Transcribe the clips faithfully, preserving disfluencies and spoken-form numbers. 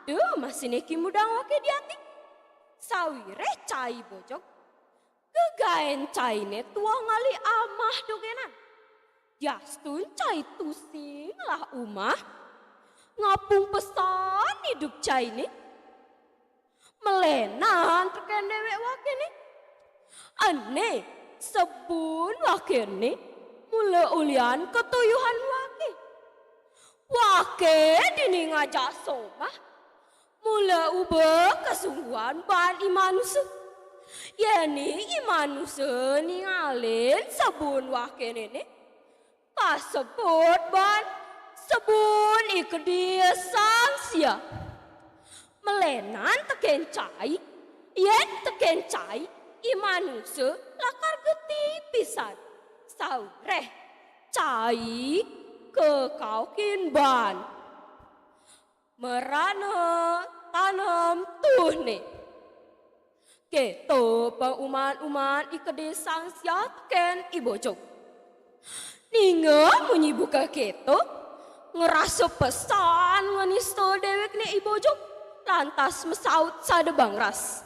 Ada masih né kimudang waké di ati. Sawiréh cai bojog, gegaén cainé tuah ngalih amah dogénan. Diastun cai tusing lah umah, ngapung pesan idup cainé. Malénan tekén déwék wakéné. Ené, sebun wakéné, mula ulian katuyuhan waké. Waké dini ngajak songah, mula uba kasungguhan baan i manusa. Yén i manusa ningalin sebun wakéné né, kasebut baan sebun i kedis Sang Siah. Malénan tekén cai, yén tekén cai, i manusa lakar geti pisan. Sawiréh cai kakaokin baan. Marana tanem tuh né. Kéto pauman-uman i kedis Sang Siah tekén i bojog. Ningeh munyi buka kéto, ngrasa pesan nganista déwékné i bojog, lantas masaut sada bangras.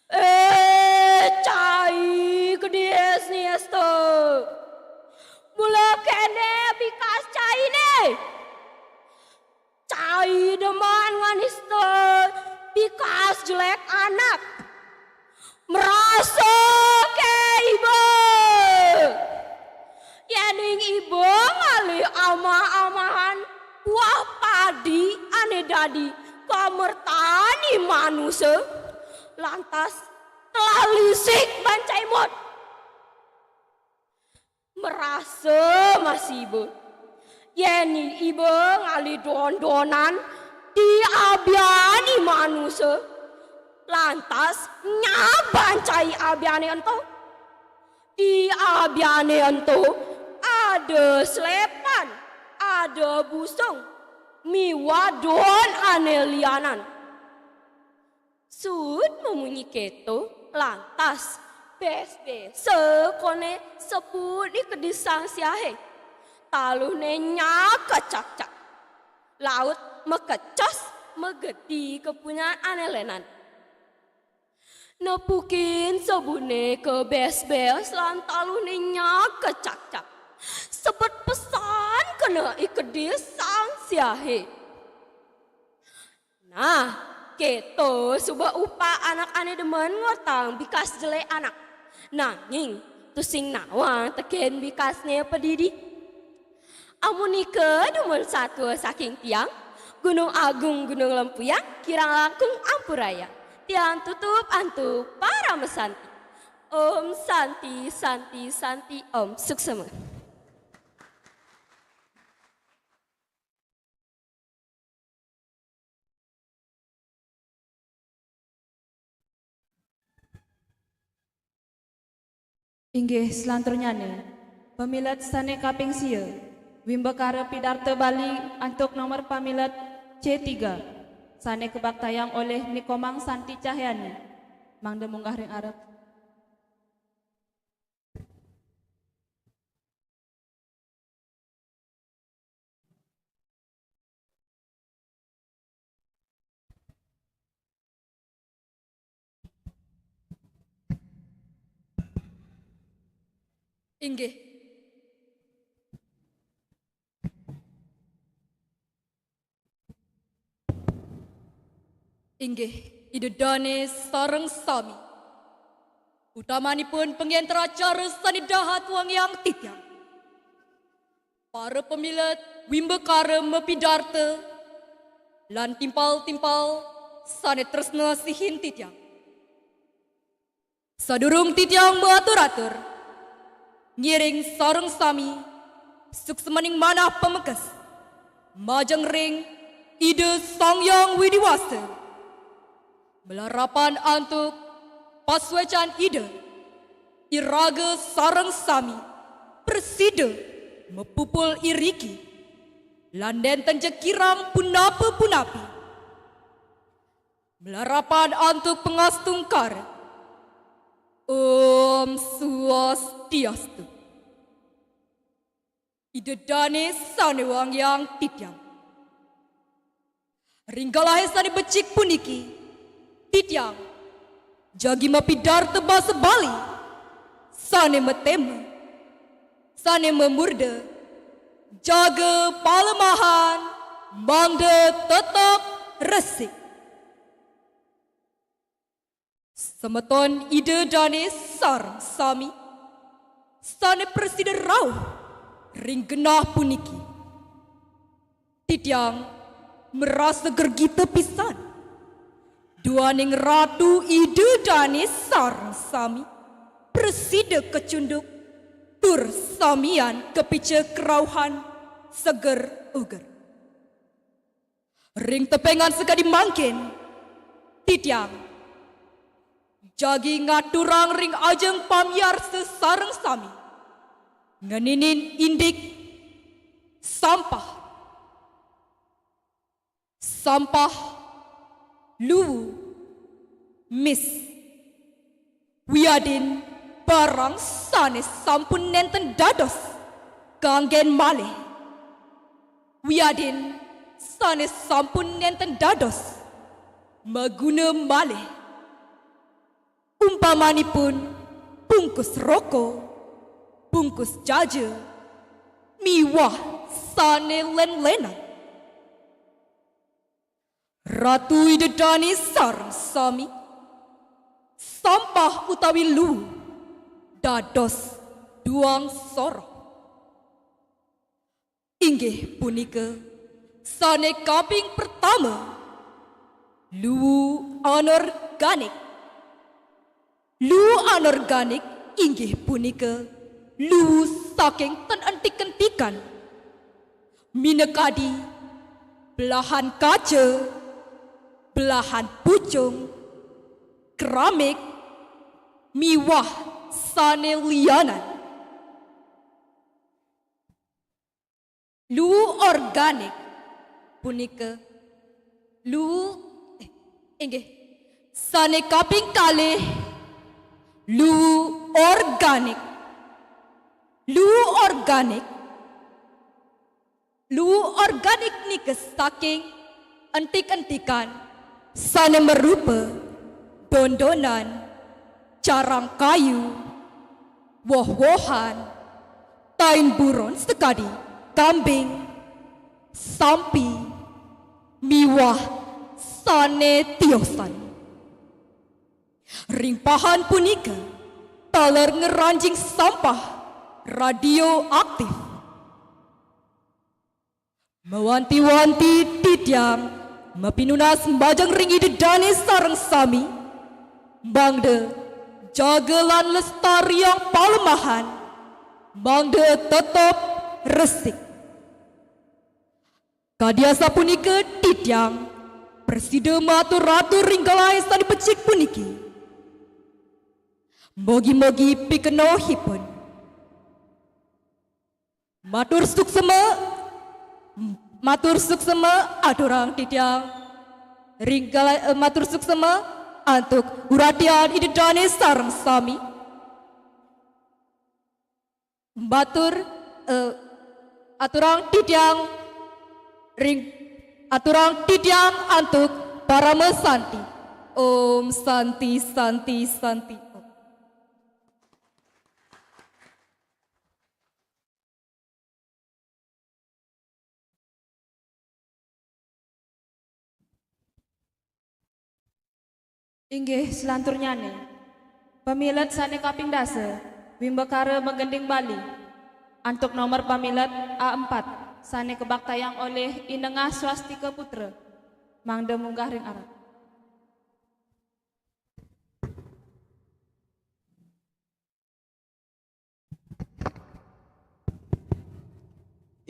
"Eh, cai kedis niasta. Mula kéné bikas cainé. Cai demen nganista bikas jelék anak. Marasa ké iba. Yéning iba ngalih amah-amahan buah padi ané dadi kamertan i manusa, lantas telah lisik baan cai mot." Marasa masih iba. Yén iba ngalih don-donan di abian i manusa, lantas nyab baan cai abiané ento. Di abiané ento ada slépan, ada busung, miwah don ané lianan. Suud mamunyi kéto, lantas bés-bésa koné sebun i kedis Sang Siahé. Taluhné nyab kacakcak. Laut makecos magedi ka punyan ané lénan. Nepukin sebuné kabés-bés lan taluhné nyab kacakcak. Sebet pesan kena i kedis Sang Siahé. Nah, kéto suba upah anak ané demen ngortaang bikas jelék anak. Nanging tusing nawang tekén bikasné padidi. Amunika dumun satua saking tiang, Gunung Agung Gunung Lempuyang, kirang langkung ampurayang. Tiang tutup antuk paramasanti. Om Santi, Santi, Santi, Om. Suksema. Inggih, salanturnyané, pamilet sané kaping sia, wimbakara pidarta Bali antuk nomor pamilet C tiga, sané kabaktayang olih Ni Komang Santi Cahyani, mangda munggah ring arep. Inggih. Inggih, Ida Dané sareng sami. Utamanipun pangénter acara sané dahat wangiang titiang. Para pamilet wimbakara mapidarta lan timpal-timpal sané tresna sihin titiang. Sadurung titiang maatur-atur, ngiring sareng sami suksmaning manah pamekes majeng ring Ida Sang Hyang Widi Wasa. Malarapan antuk pasuécan Ida, iraga sareng sami prasida mapupul iriki, lan nénten ja kirang punapa-punapi. Malarapan antuk pangastungkara. Om Swastiastu. Ida Dané sané wangiang titiang. Ring galahé sané becik puniki, titiang jagi mapidarta basa Bali sané matema, sané mamurda, jaga palemahan, mangda tetep resik. Semeton Ida Dané sareng sami sané prasida rauh ring genah puniki. Titiang marasa gregita pisan. Duaning Ratu Ida Dané sareng sami prasida kacunduk tur samian kapica karauhan seger uger. Ring tepengan sakadi mangkin, titiang jagi ngaturang ring ajeng pamiarsa sareng sami ngeninin indik sampah, sampah luwu, mis, wiadin barang sané sampun nénten dados kanggén malih, wiadin sané sampun nénten dados maguna malih. Umpamanipun bungkus roko, bungkus jaja, miwah sané lén-lénan. Ratu Ida Dané sareng sami, sampah utawi luwu dados duang soroh. Inggih punika sané kaping pertama, luwu anorganik. Luwu anorganik inggih punika luwu saking ten entik-entikan, minakadi belahan kaca, belahan pucung, keramik, miwah sané lianan. Luwu organik punika luwu, eh, inggih, sané kaping kalih, luwu organik. Luwu organik, luwu organik nika saking entik-entikan sané marupa dondonan, carang kayu, woh-wohan, tain buron sakadi kambing, sampi, miwah sané tiosan. Ring pahan punika taler ngranjing sampah radioaktif. Mawanti-wanti titiang mapinunas majeng ring Ida Dané sareng sami, mangda jaga lan lestariang palemahan, mangda tetep resik. Kadi asapunika titiang prasida matur-atur ring galahé sané becik puniki. Mugi-mugi pikenohipun. Matur suksema, matur suksema aturang titiang ring gala-, eh, matur suksema antuk uratian Ida Dané sareng sami. Matur, eh, aturang titiang ring, aturang titiang antuk parama santi. Om Santi, Santi, Santi. Inggih, selanturnyané, pamilet sané kaping dasa, wimbakara magending Bali, antuk nomor pamilet A empat, sané kabaktayang olih I Nengah Swastika Putra, mangda munggah ring arep.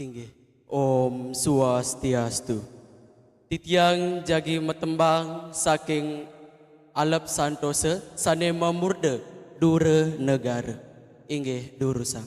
Inggih. Om Swastiastu. Titiang jagi matembang saking Alap Santosa sané mamurda Dura Negara. Inggih, durusang.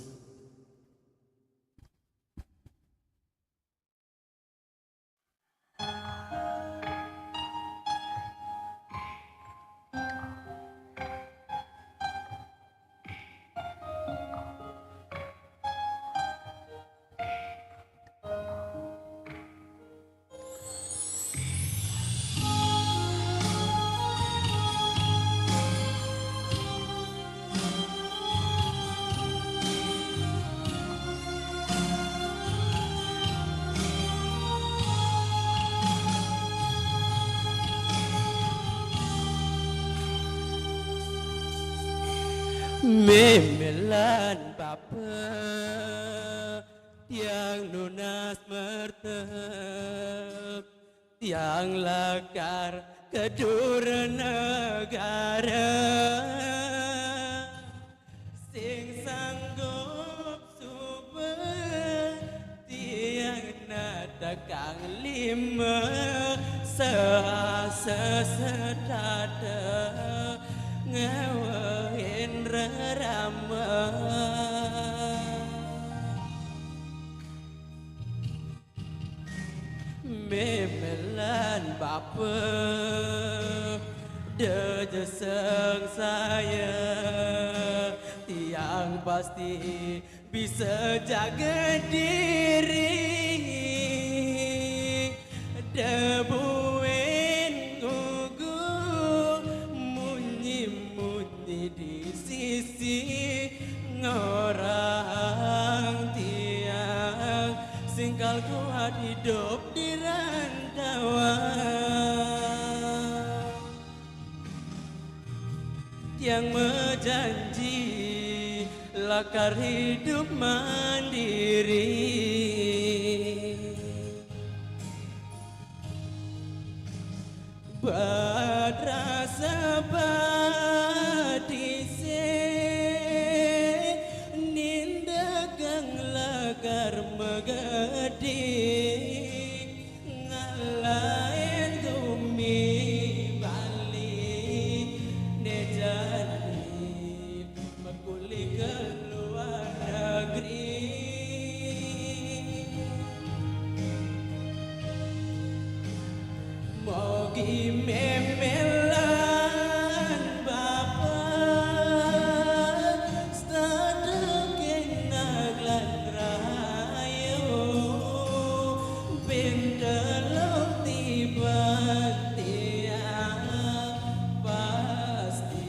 Mémé lan bapé, tiang nunas mertep, tiang lakar ka dura negara. Sing sanggup suba tiang natakang lima, saha sesetata ngawehin rerama. Mémé lan bapé, da ja sangsaya, tiang pasti bisa jaga diri. Da buin ngugu munyi-munyi di sisi, ngorahang tiang sing kal kuat hidup di rantauan. Tiang majanji lakar hidup mandiri. Bad rasa badise, nindagang lakar magadi, ngalahin gumi Bali, né jani makuli ka luar negeri. Mogi mémé lan bapa setata genah lan rahayu, buin teluk tiban tiang pasti.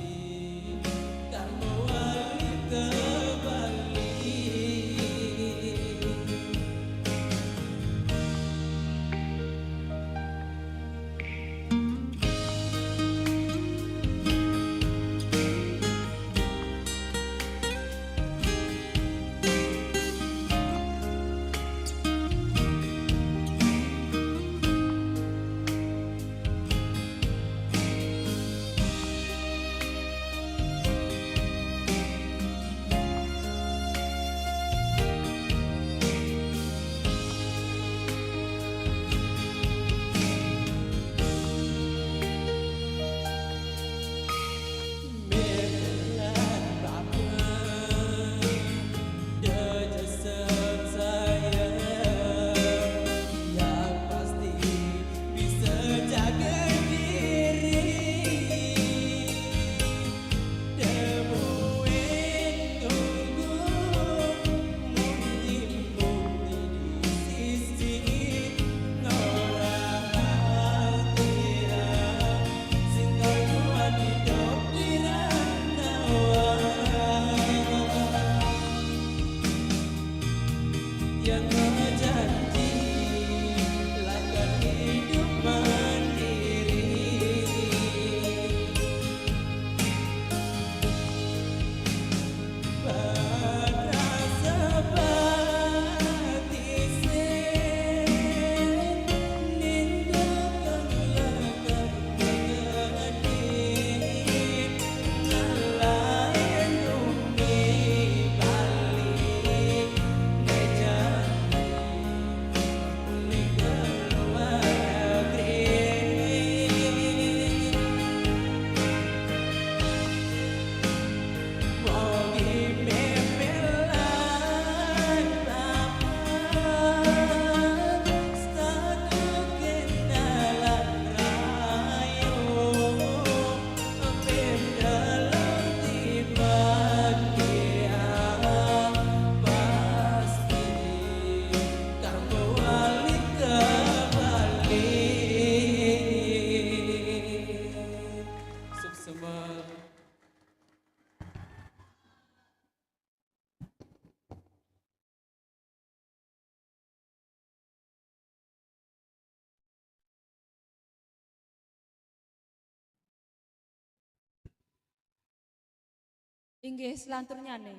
Inggih, selanturnyane,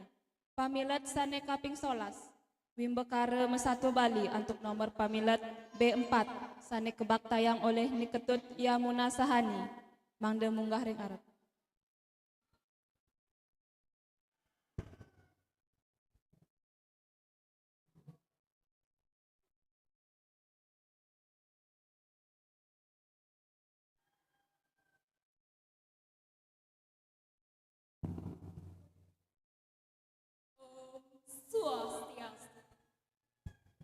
pamilet sane kaping solas, Wimbakara Mesatu Bali antuk nomor pamilet B empat, sane kebaktayang oleh Ni Ketut Yamuna Sahani, mangda munggah ring arep. Om Swastiastu.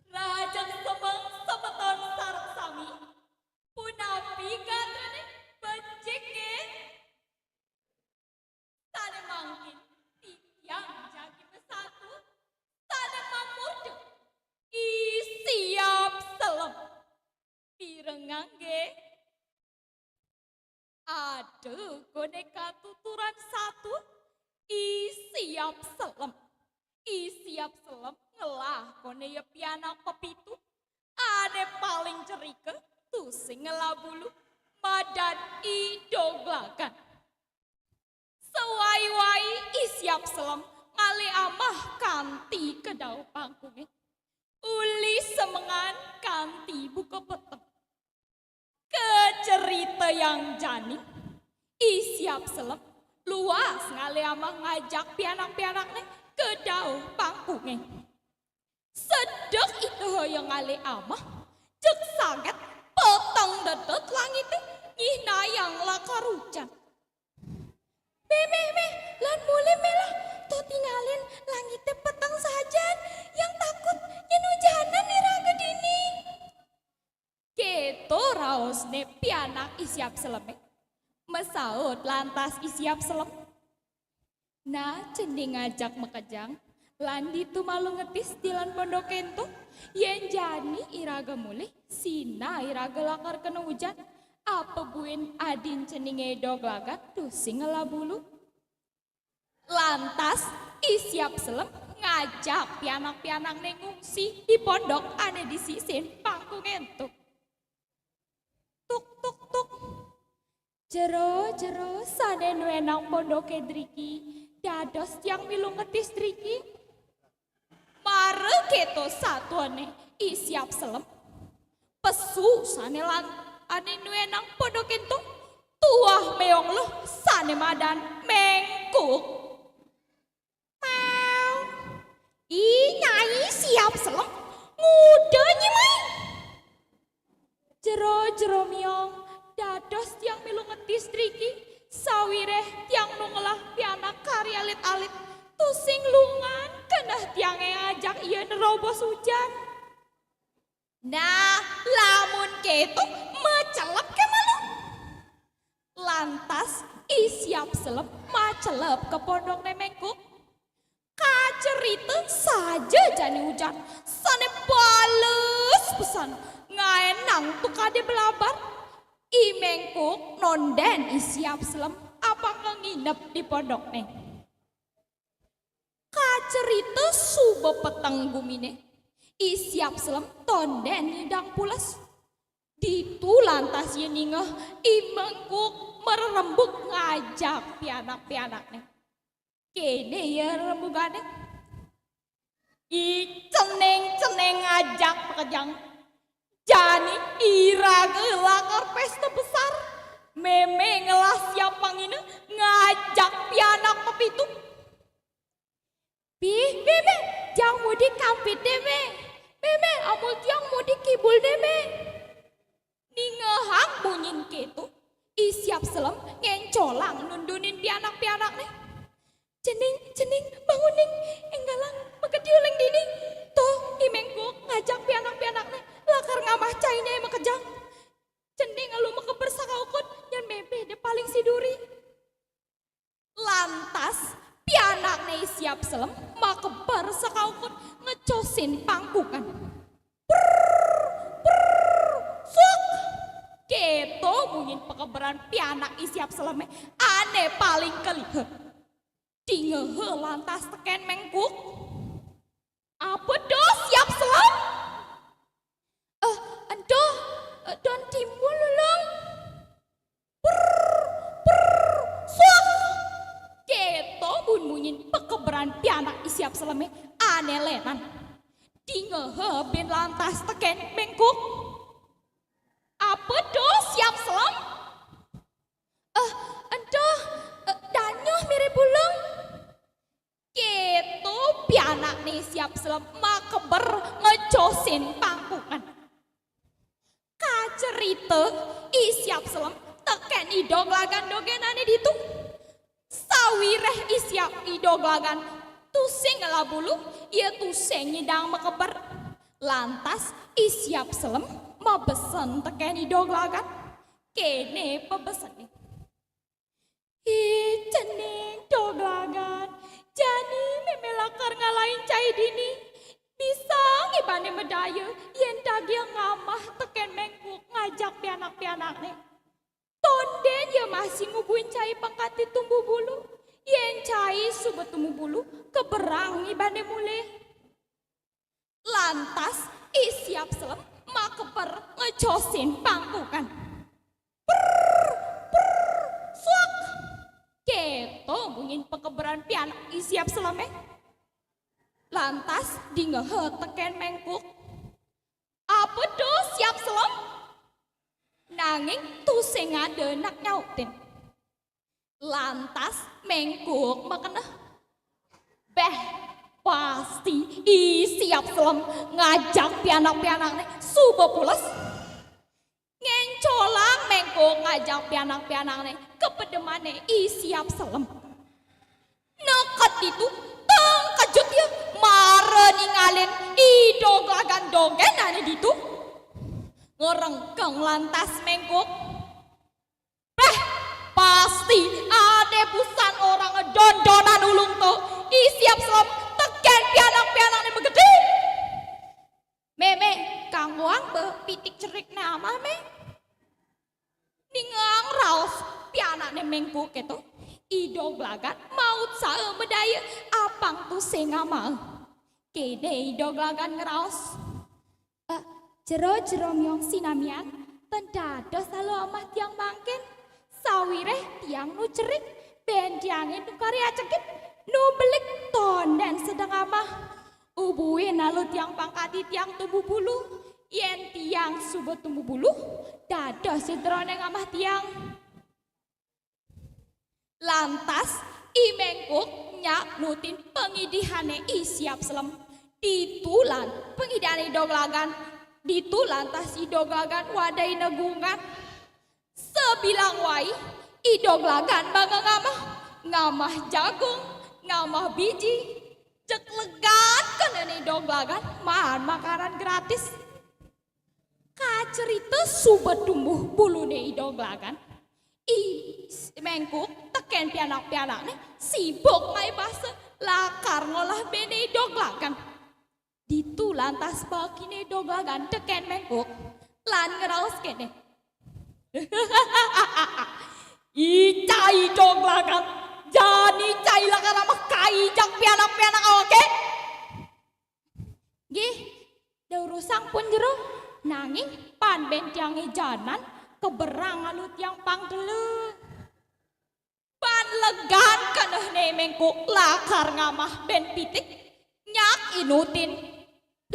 Rahajeng semeng semeton sareng sami. Punapi gatrane becik nggih? Sane mangkin titiang jagi Mesatu sane mamurda I Siap Selem. Pirengang nggih? Ada gone katuturan satu, I Siap Selem. I Siap Selem ngelah gone ya pianak pepitu. Ane paling cerike, tusing ngelah bulu, madan I Doglagan. Sawai-wai I Siap Selem ngalih amah kanti ka dauh pangkunge. Uli semengan kanti buka peteng. Kaceritayang jani, I Siap Selem luas ngalih amah ngajak pianak-pianakne ka dauh pangkunge. Sedek Ida Hyang ngalih amah, jeg saget peteng dedet langite nyihnayang lakar ujan. "Meh, meh, meh, lan mulih meh lah, to tingalin langite peteng sajan, yang takut nyen ujanan iraga dini." Keto raosne pianak I Siap Seleme. Masaut lantas I Siap Selem, "Nah, cening ngajak makejang, lan ditu malu ngetis dilan pondok ento. Yen jani iraga mulih, sinah iraga lakar kena ujan. Apa buin adin ceninge I Doglagan tusing ngelah bulu?" Lantas I Siap Selem ngajak pianak-pianakne ngungsi di pondok ane di sisin pangkunge ento. Tuk, tuk, tuk. Jero-jero sane nuenang pondoke driki, dados tiang milu ngetis driki. Mara keto satuane I Siap Selem, pesu sane lan ane nuenang pondoke ento, tuah meong luh sane madan Mengkuk. "Mau. Ih, Nyai Siap Selem, nguda nyi mai?" "Jero-jero miong, dados tiang milu ngetis driki, sawireh tiang nu ngelah pianak kari alit-alit, tusing lungan keneh tiange ngajak ia nerobos ujan." "Nah, lamun keto, macelep ke malu." Lantas I Siap Selem macelep ka pondokne Mengkuk. Kacerita saja jani ujan sane bales pesan ngaenang tukade blabar. I Mengkuk nonden I Siap Selem apang nginep di pondokne. Kacerita suba peteng gumine, I Siap Selem tonden nyidang pules. Ditu lantas ia ningeh I Mengkuk marerembug ngajak pianak-pianakne. Kene ia rerembugane, "Ih, cening-cening ngajak makejang. Jani iraga lakar pesta besar. Meme ngelah siap pangina ngajak pianak pepitu." "Bih, Meme, jang mudik kampit deme. Meme, amul tiang mudik kibul deme." Ningehang bunyin keto, I Siap Selem ngencolang nundunin pianak-pianakne. "Cening, cening, banguning, enggalang makadi uling dini. Toh, I Mengkuk ngajak pianak-pianakne lakar ngamah caine makejang. Cening elu makeber sakaukut, nyen meme de paling siduri." Lantas, pianakne I Siap Selem makeber sakaukut ngecosin pangkungan. Prrr, prrr, suak. Keto munyin pakeberan pianak I Siap Seleme ane paling keliha. Dingeha lantas teken Mengkuk. "Apa to, Siap Selem?" "Eh, ento, eh, don timun, Lulung." Prrr, prrr, suak. Keto munyin pakeberan pianak I Siap Seleme ané lénan. Dingehé buin lantas tekén Méngkuk. "Apa to, Siap Selem?" "Eh, ento, eh, danyuh mirib bulung." Kéto pianakné Siap Selem makeber ngejosin pangkungan. Kacerita I Siap Selem tekén I Doglagan dogénané ditu. Sawiréh I Siap, I Doglagan tusing ngelah bulu, ia tusing nyidang makeber. Lantas I Siap Selem mabesen tekén I Doglagan. Kéné pabesenné. "Ih, cening Doglagan, jani mémé lakar ngalahin cai dini. Bisa ngibané madaya yén dadi ngamah tekén Méngkuk ngajak pianak-pianakné. Tondén ia masih ngubuhin cai pang kanti tumbuh bulu. Yén cai suba tumbuh bulu, keberang ibané mulih." Lantas I Siap Selem makeber ngejosin pangkungan. Prr, prr, suak. Kéto munyin pakeberan pianak I Siap Selemé. Lantas dingehé tekén Méngkuk. "Apa to, Siap Selem?" Nanging tusing ada anak nyautin. Lantas Méngkuk makeneh. Béh, pasti I Siap Selem ngajak pianak-pianakné suba pules. Ngéncolang Méngkuk ngajak pianak-pianakné ka pedemané I Siap Selem. Neked ditu, tengkejut ia mara ningalin I Doglagan dogénané ditu. Ngerengkeng lantas Méngkuk. "Béh, pasti ada busan orang ngedondonan ulung to. I Siap Selem tekén pianak-pianakné mageding." "Mé, mé, kanggoang ba pitik cerikné amah, mé." Ningang raos pianakné Méngkuk kéto, I Doglagan mautsaha madaya apang tusing ngamaha. Kéné I Doglagan ngraos. "Eh, jero-jero miong sinamian, tan dados alu amah tiang mangkin. Sawiréh tiang nu cerik, bén tiangé nu kari acekit, nu belik tondén sedeng amah. Ubuin alu tiang pang kanti tiang tumbuh bulu. Yén tiang suba tumbuh bulu, dados setroning amah tiang." Lantas I Méngkuk nyak nutin pangidihané I Siap Selem. Ditu lan pangidihané I Doglagan. Ditu lantas I Doglagan wadahi negungan. Sabilang wai I Doglagan mangga ngamah, ngamah jagung, ngamah biji. Jeg legan kenehné I Doglagan maan makanan gratis. Kacerita suba tumbuh buluné I Doglagan, I Méngkuk tekén pianak-pianakné sibuk maibasa lakar ngolah béné I Doglagan. Ditu lantas bakiné I Doglagan tekén Méngkuk lan ngraos kéné. "Ih, cai Doglagan, jani cai lakar amah kaijak pianak-pianak awaké?" "Nggih, daurusang pun jero, nanging pan bén tiangé janan, keberang alu tiang pang telu." Ban legan kenehné Méngkuk lakar ngamah bén pitik, nyak nutin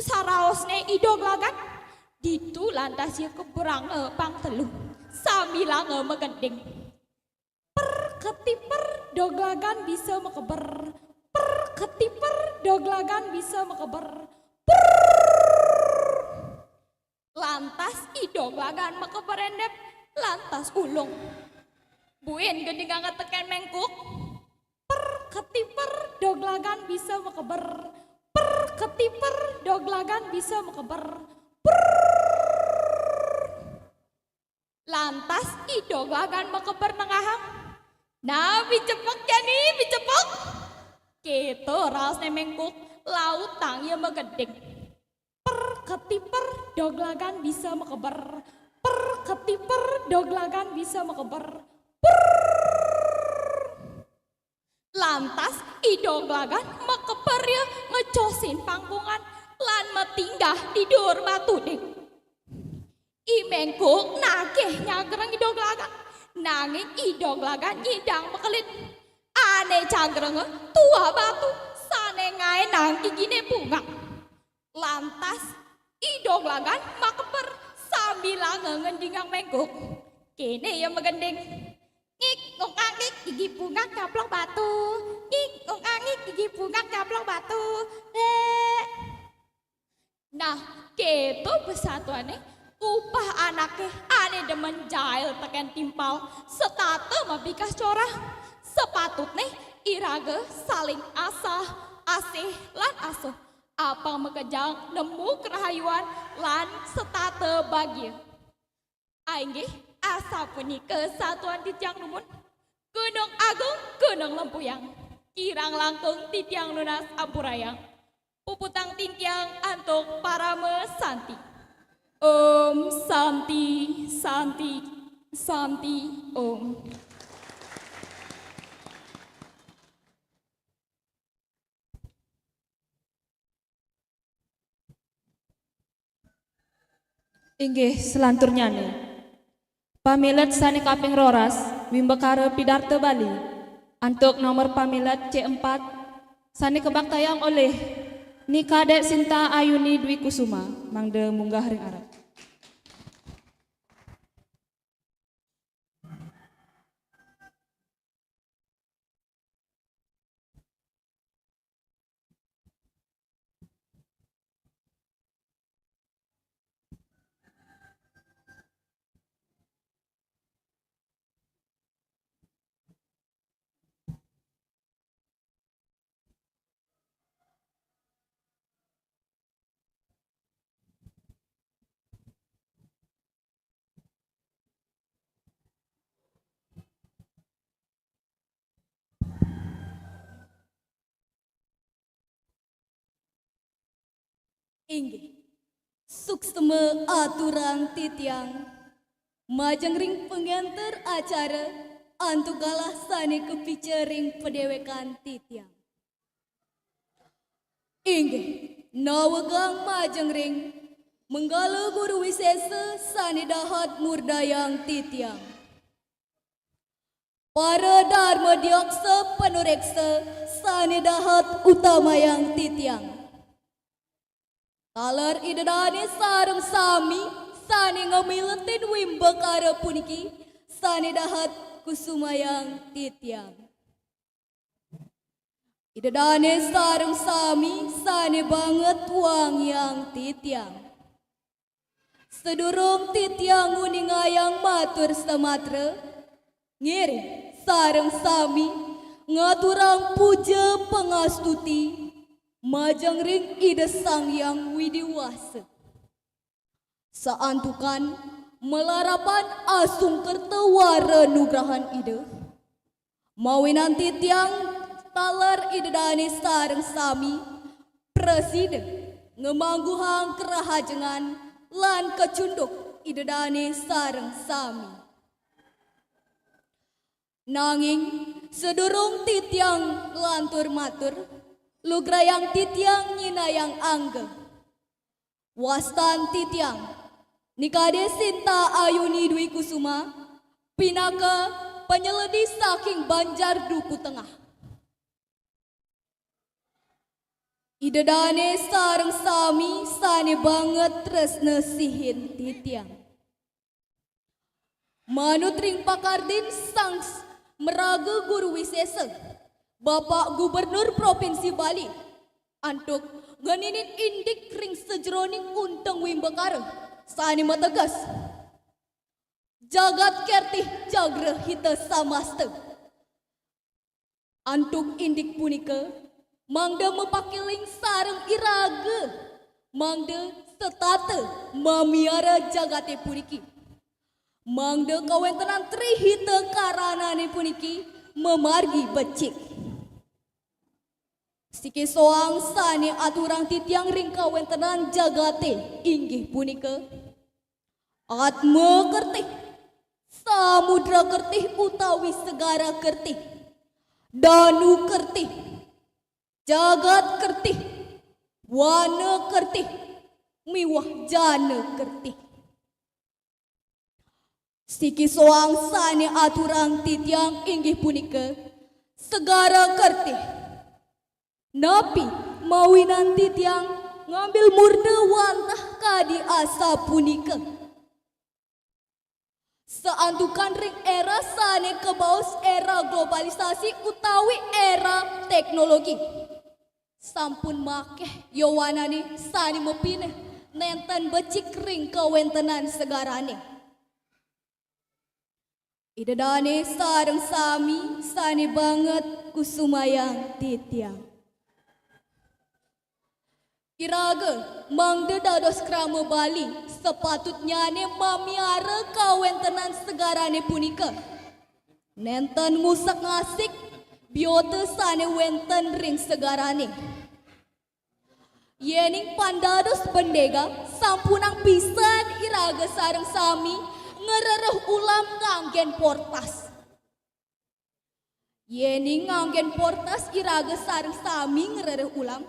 saraosné I Doglagan. Ditu lantas ia keberanga pang telu, sambilanga magending. Per ketiper Doglagan bisa makeber. Per ketiper Doglagan bisa makeber. Per. Lantas I Doglagan makeber éndép, lantas ulung. Buin gendinganga tekén Méngkuk. Per ketiper Doglagan bisa makeber. Per ketiper Doglagan bisa makeber. Per. Lantas I Doglagan makeber nengahang. "Nah, bicepok jani, bicepok." Kéto raosné Méngkuk, lautang ia magending. Per ketiper Doglagan bisa makeber. Per ketiper Doglagan bisa makeber. Per. Lantas I Doglagan makeber ia ngejosin pangkungan lan matinggah di duur batu ding. I Méngkuk nagih nyagreng I Doglagan, nanging I Doglagan nyidang makelit. Sané cangkrengé tuah batu, sané ngaénang giginé bungak. Lantas, idong langan makeper sambilanga ngendingang ménggok. Kéné ia magending. Ngik ngok angik gigi bungak nyaplok batu. Ngik ngok angik gigi bungak nyaplok batu. Dék. Nah, kéto besatuané upah anaké ané demen jail tekén timpal, setata mabikas corah. Sepatutné iraga saling asah, asih, lan asuh. Apang makejang nemu karahayuan lan setata bagia. Inggih, asapunika satuan titiang dumun. Gunung Agung, Gunung Lempuyang. Kirang langkung titiang nunas ampurayang. Puputang titiang antuk parama santi. Om Santi, Santi, Santi, Om. Inggih, selanturnyané. Pamilet sané kaping roras, Wimbakara Pidarta Bali, antuk nomor pamilet C empat, sané kabaktayang olih Ni Kadék Sinta Ayuni Dwi Kusuma, mangda munggah ring arep. Inggih. Suksma aturang titiang majeng ring pangenter acara antuk galah sané kapica ring padéwékan titiang. Inggih, nawegang majeng ring Manggala Guru Wisésa sané dahat murdayang titiang. Para Darma Diaksa Panuréksa sané dahat utamayang titiang. Taler Ida Dané sareng sami sané ngamiletin Wimbakara puniki sané dahat kusumayang titiang. Ida Dané sareng sami sané banget wangiang titiang. Sadurung titiang nguningayang matur samatra, ngiring sareng sami ngaturang puja pangastuti majeng ring Ida Sang Hyang Widi Wasa. Saantukan malarapan asung kerta wara nugrahan Ida, mawinan titiang taler Ida Dané sareng sami prasida ngamangguhang karahajengan lan kacunduk Ida Dané sareng sami. Nanging sadurung titiang lantur matur, lugrayang titiang nyinayang angga. Wastan titiang, Ni Kadék Sinta Ayuni Dwi Kusuma, pinaka panyeledi saking Banjar Duku Tengah. Ida Dané sareng sami sané banget tresna sihin titiang. Manut ring pakardin Sang S-, Maraga Guru Wisésa, Bapak Gubernur Provinsi Bali, antuk ngeninin indik ring sajeroning unteng Wimbakara sané mateges, Jagat Kertih Jagra Hita Samasta. Antuk indik punika, mangda mapakéling sareng iraga, mangda setata mamiara jagaté puniki. Mangda kawéntenan Tri Hita Karanané puniki mamargi becik. Siki soang sané aturang titiang ring kawéntenan jagaté inggih punika Atma Kertih, Samudra Kertih utawi Segara Kertih, Danu Kertih, Jagat Kertih, Wana Kertih, miwah Jana Kertih. Siki soang sané aturang titiang inggih punika Segara kertih. Napi mawinan titiang ngambil murda wantah kadi asapunika? Saantukan ring era sane kabaos era globalisasi utawi era teknologi, sampun makeh yowanane sane mapineh nenten becik ring kawentenan segarane. Ida dane sareng sami sane banget kusumayang titiang. Iraga mangda dados krama Bali, sapatutnyane mamiara kawentenan segarane punika. Nenten ngusak-ngasik biota sane wenten ring segarane. Yening pan dados bendega, sampunang pisan iraga sareng sami ngrereh ulam nganggen portas. Yening nganggen portas iraga sareng sami ngrereh ulam,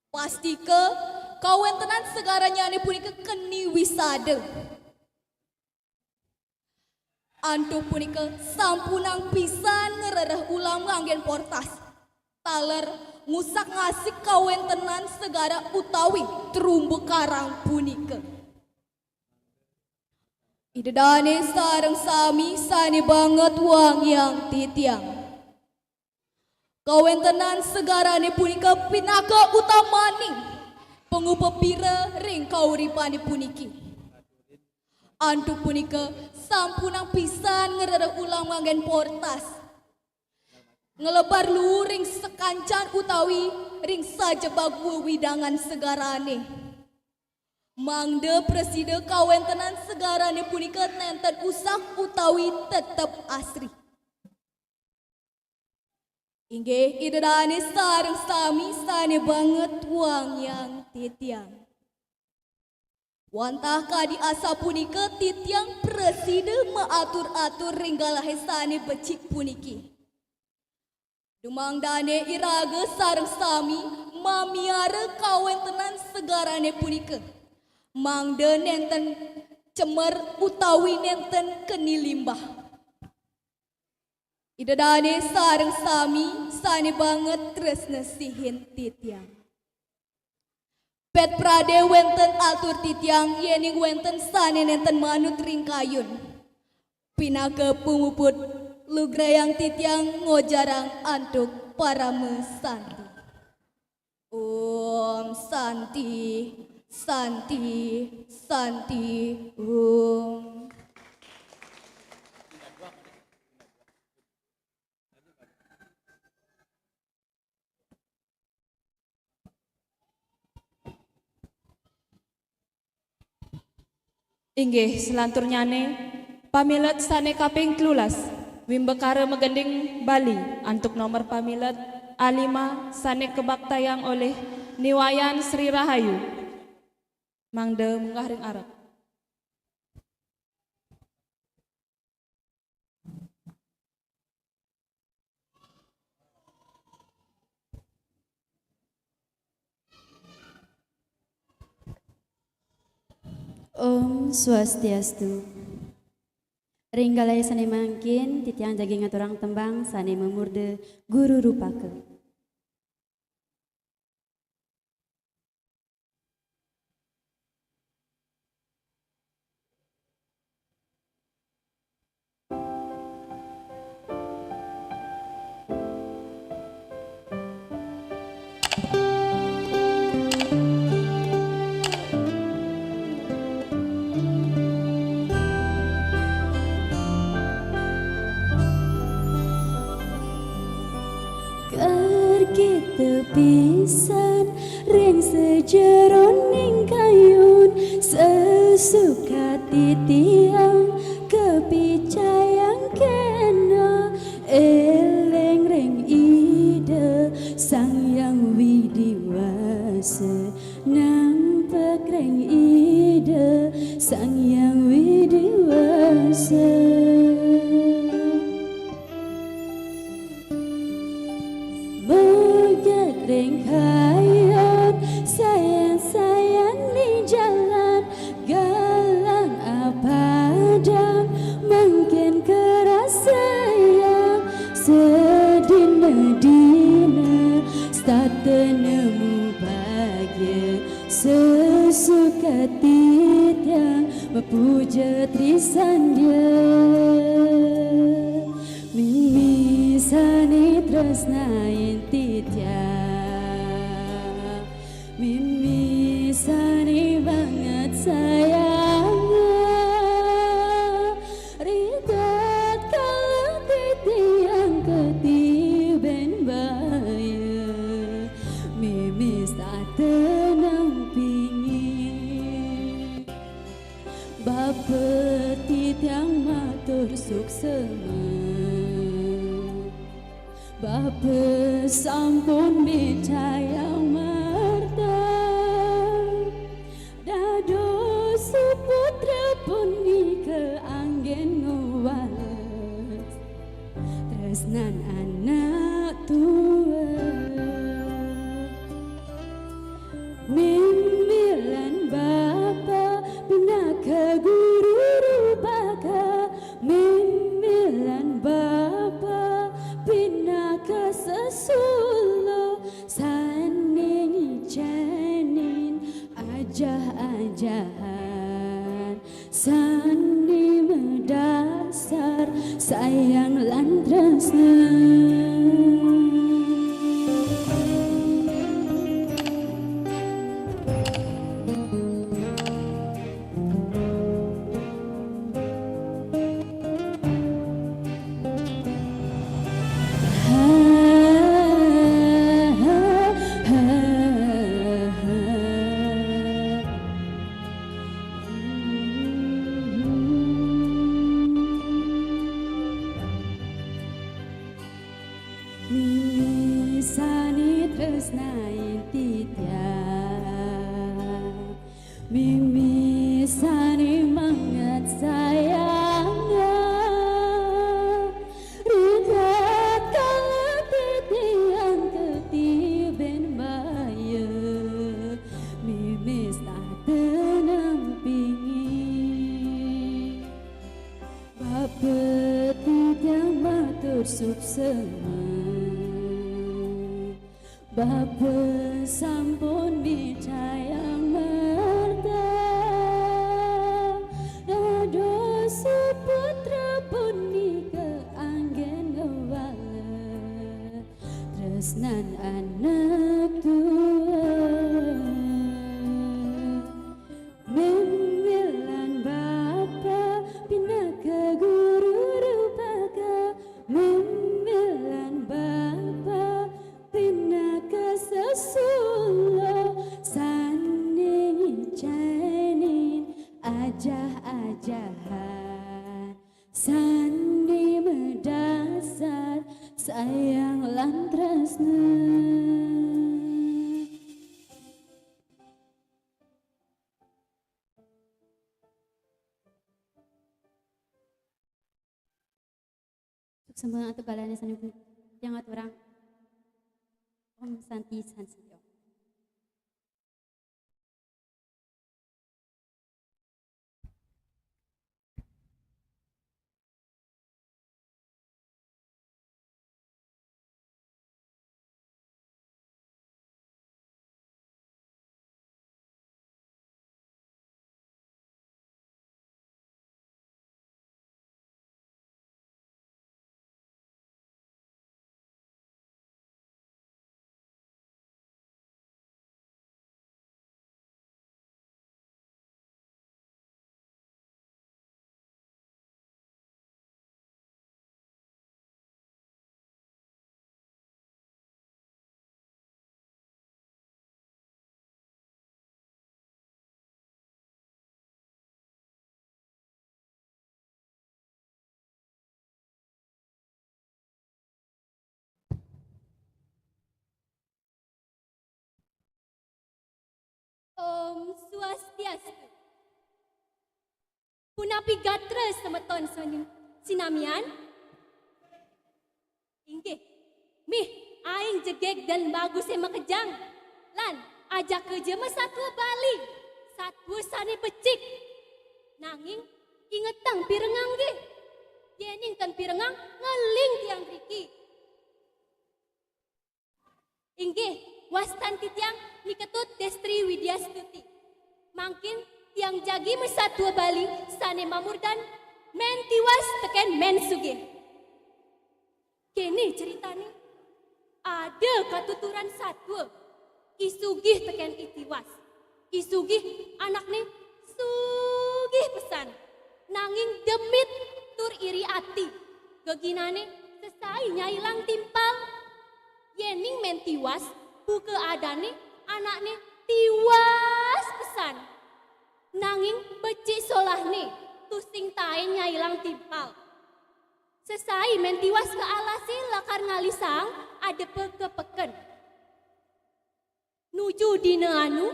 pastika kawentenan segaranyane punika keni wisada. Antuk punika sampunang pisan ngrereh ulam nganggen portas, taler ngusak-ngasik kawentenan segara utawi terumbu karang punika. Ida dane sareng sami sane banget wangiang titiang. Kawentenan segarane punika pinaka utamaning pangupapira ring kauripane puniki. Antuk punika sampunang pisan ngrereh ulam nganggen portas, nglebar luur ring sakancan utawi ring sajebag wewidangan segarane. Mangda prasida kawentenan segarane punika nenten usak utawi tetep asri. Inggih, Ida dane sareng sami sane banget wangiang titiang. Wantah kadi asapunika titiang prasida maatur-atur ring galahe sane becik puniki. Dumang dane iraga sareng sami mamiara kawentenan segarane punika, mangda nenten cemer utawi nenten keni limbah. Ida dane sareng sami sane banget tresna sihin titiang. Pet prade wenten atur titiang, yening wenten sane nenten manut ring kayun. Pinaka pamuput, lugrayang titiang ngojarang antuk parama santi. Om Santi, Santi, Santi, Om. Inggih, selanturnyane, pamilet sane kaping telulas, wimbakara magending Bali, antuk nomor pamilet A lima, sane kabaktayang olih Ni Wayan Sri Rahayu. Mangda munggah ring arep. Om Swastiastu. Ring galahe sane mangkin, titiang jagi ngaturang tembang sane mamurda Guru Rupaka. Kargita pisan ring sajeroning kayun, sasuka titiang kapicayang kena, eling ring Ida Sang Hyang Widi Wasa, nampek ring Ida Sang Hyang Widi Wasa. Megat ring kayun, sayan-sayan ning jalan, galang apadam, mangkin Dina setata nemu bahagia, sesuka titiang memuja trisandia. Mimi sane tresnain titiang, mimi sane banget sayanga. Ri tatkala titiang ketiben baya, mimi setata nampingi. Bapa titiang matur suksema. Bapa sampun mitayang merta. Dados putra punika anggen ngwales tresnan anak tua. Mimilan bapa pinaka guru rupaka, mimilan bapa pinaka sesula sane ngicenin ajah-ajahan sane madasar sayang lan tresna. Mimi sane tresnain titiang, mimi sane mangat sayanga. Ri tatkala titiang ketiben baya, mimi setata nampingi. Bapa titiang matur suksema. Bapa sampun mitayang merta. Dados putra punika anggen ngwales tresnan anak tua. Mimilan bapa pinaka guru rupaka, mimilan bapa pinaka sesula sane ngicenin ajah-ajahan sane madasar sayang lan tresna. Suksma atur kalane sane tiang aturang. Om Santi Santi Om. Om Swastiastu. Punapi gatra semeton seni-, sinamian? Inggih. Mih, aing jegeg dan baguse makejang. Lan, ajaka jema satua Bali, satua sane becik. Nanging, ingetang pirengang nggih. Yening ten pirengang, ngeling tiang driki. Inggih, wastan titiang Ni Ketut Destri Widyastuti. Mangkin tiang jagi masatua Bali sane mamurdan Mén Tiwas teken Mén Sugih. Kene critane, ada katuturan satua, I Sugih teken I Tiwas. I Sugih anakne sugih pesan, nanging demit tur iri ati. Geginane sesai nyailang timpal. Yening Mén Tiwas, buka adane anakne tiwas pesan. Nanging becik solahne, tusing taen nyailang timpal. Sesai Mén Tiwas ka alase lakar ngalisang adepa ka peken. Nuju dina anu,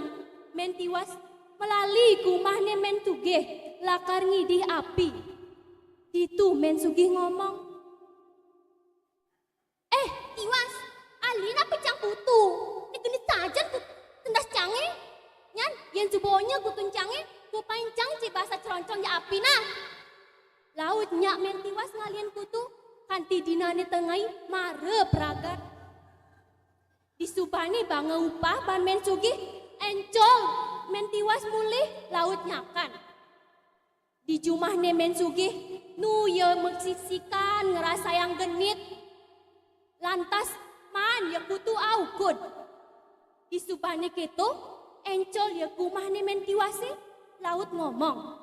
Mén Tiwas malali ka umahne Mén Sugih lakar ngidih api. Ditu Mén Sugih ngomong, "Eh, Tiwas, alin apa cang kutu? Né genit sajan kut-, tendas cangé. Nyan, yén suba onya kutun cangé, kupain cang cai basah croncong ya api nah." Laut nyak Mén Tiwas ngalihin kutu, kanti dinané tengai mara pragat. Disubané banga upah ban Mén Sugih, éncol Mén Tiwas mulih laut nyakan. Di jumahné Mén Sugih, nu ya maksiksikan ngrasayang genit. Lantas maan ya kutu aukud. Disubané kéto, éncol ya ka umahné Mén Tiwasé, laut ngomong,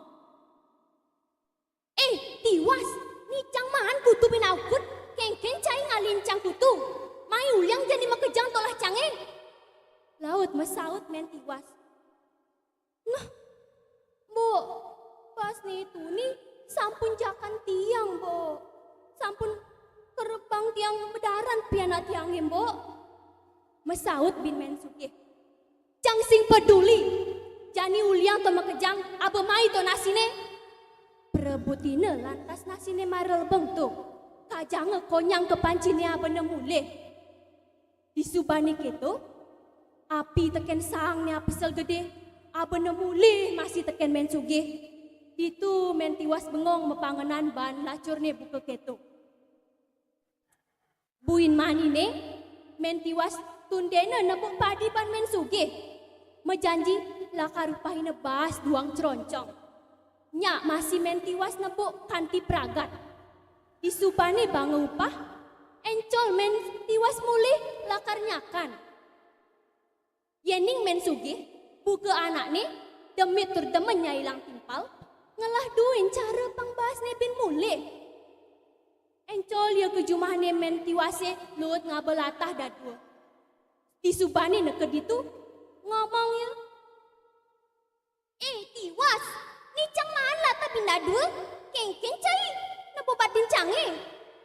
"Eh, Tiwas, né cang maan kutu buin aukud, kénkén cai ngalihin cang kutu. Mai uliang jani makejang tolah cangé." Laut masaut Mén Tiwas, "Nah, Mbok, baasné tuni sampun jakan tiang, Mbok. Sampun kerebang tiang madaran pianak tiangé, Mbok." Masaut buin Mén Sugih, "Cang sing peduli. Jani uliang to makejang, aba mai to nasiné." Prabutina lantas nasiné mara lebeng to. Kajanga konyang ka panciné abana mulih. Disubané kéto, api tekén saangné apesel gedé, abana mulih masih tekén Mén Sugih. Ditu Mén Tiwas bengong mapangenan baan lacurné buka kéto. Buin maniné, Mén Tiwas tundéna nebuk padi baan Mén Sugih. Majanji lakar upahina baas duang croncong. Nyak masih Mén Tiwas nebuk kanti pragat. Disubané banga upah, éncol Mén Tiwas mulih lakar nyakan. Yéning Mén Sugih, buka anakné, demit tur demen nyailang timpal, ngelah duin cara pang baasné buin mulih. Éncol ya ka jumahné Mén Tiwasé luut ngaba latah dadua. Disubané neked ditu, ngomong ya, "Eh, Tiwas, né cang maan latah buin dadua, kénkén cai nebuk badin cangé.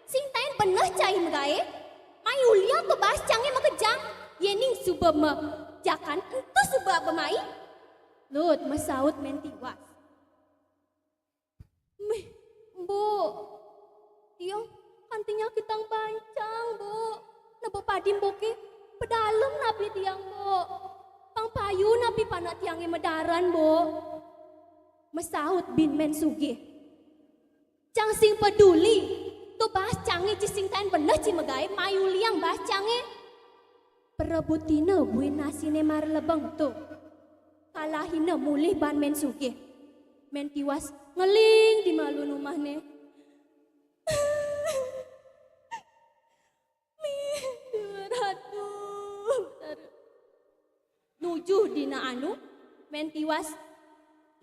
Sing taén beneh cai magaé, mai uliang to baas cangé makejang, yéning suba majakan ento suba aba mai." Luut masaut Mén Tiwas, "Mih, Mbok, tiang kanti nyakitang bancang, Mbok. Nebuk padi Mboké pedalem napi tiang, Mbok. Pang payu napi panak tiangé madaran, Mbok." Masaut buin Mén Sugih, "Cang sing peduli. To baas cangé ci sing taén beneh ci magaé, mai uliang baas cangé." Prabutina buin nasiné mara lebeng to. Kalahina mulih baan Mén Sugih. Mén Tiwas ngeling di malun umahné. "Mih, Déwa Ratu." Nuju dina anu, Mén Tiwas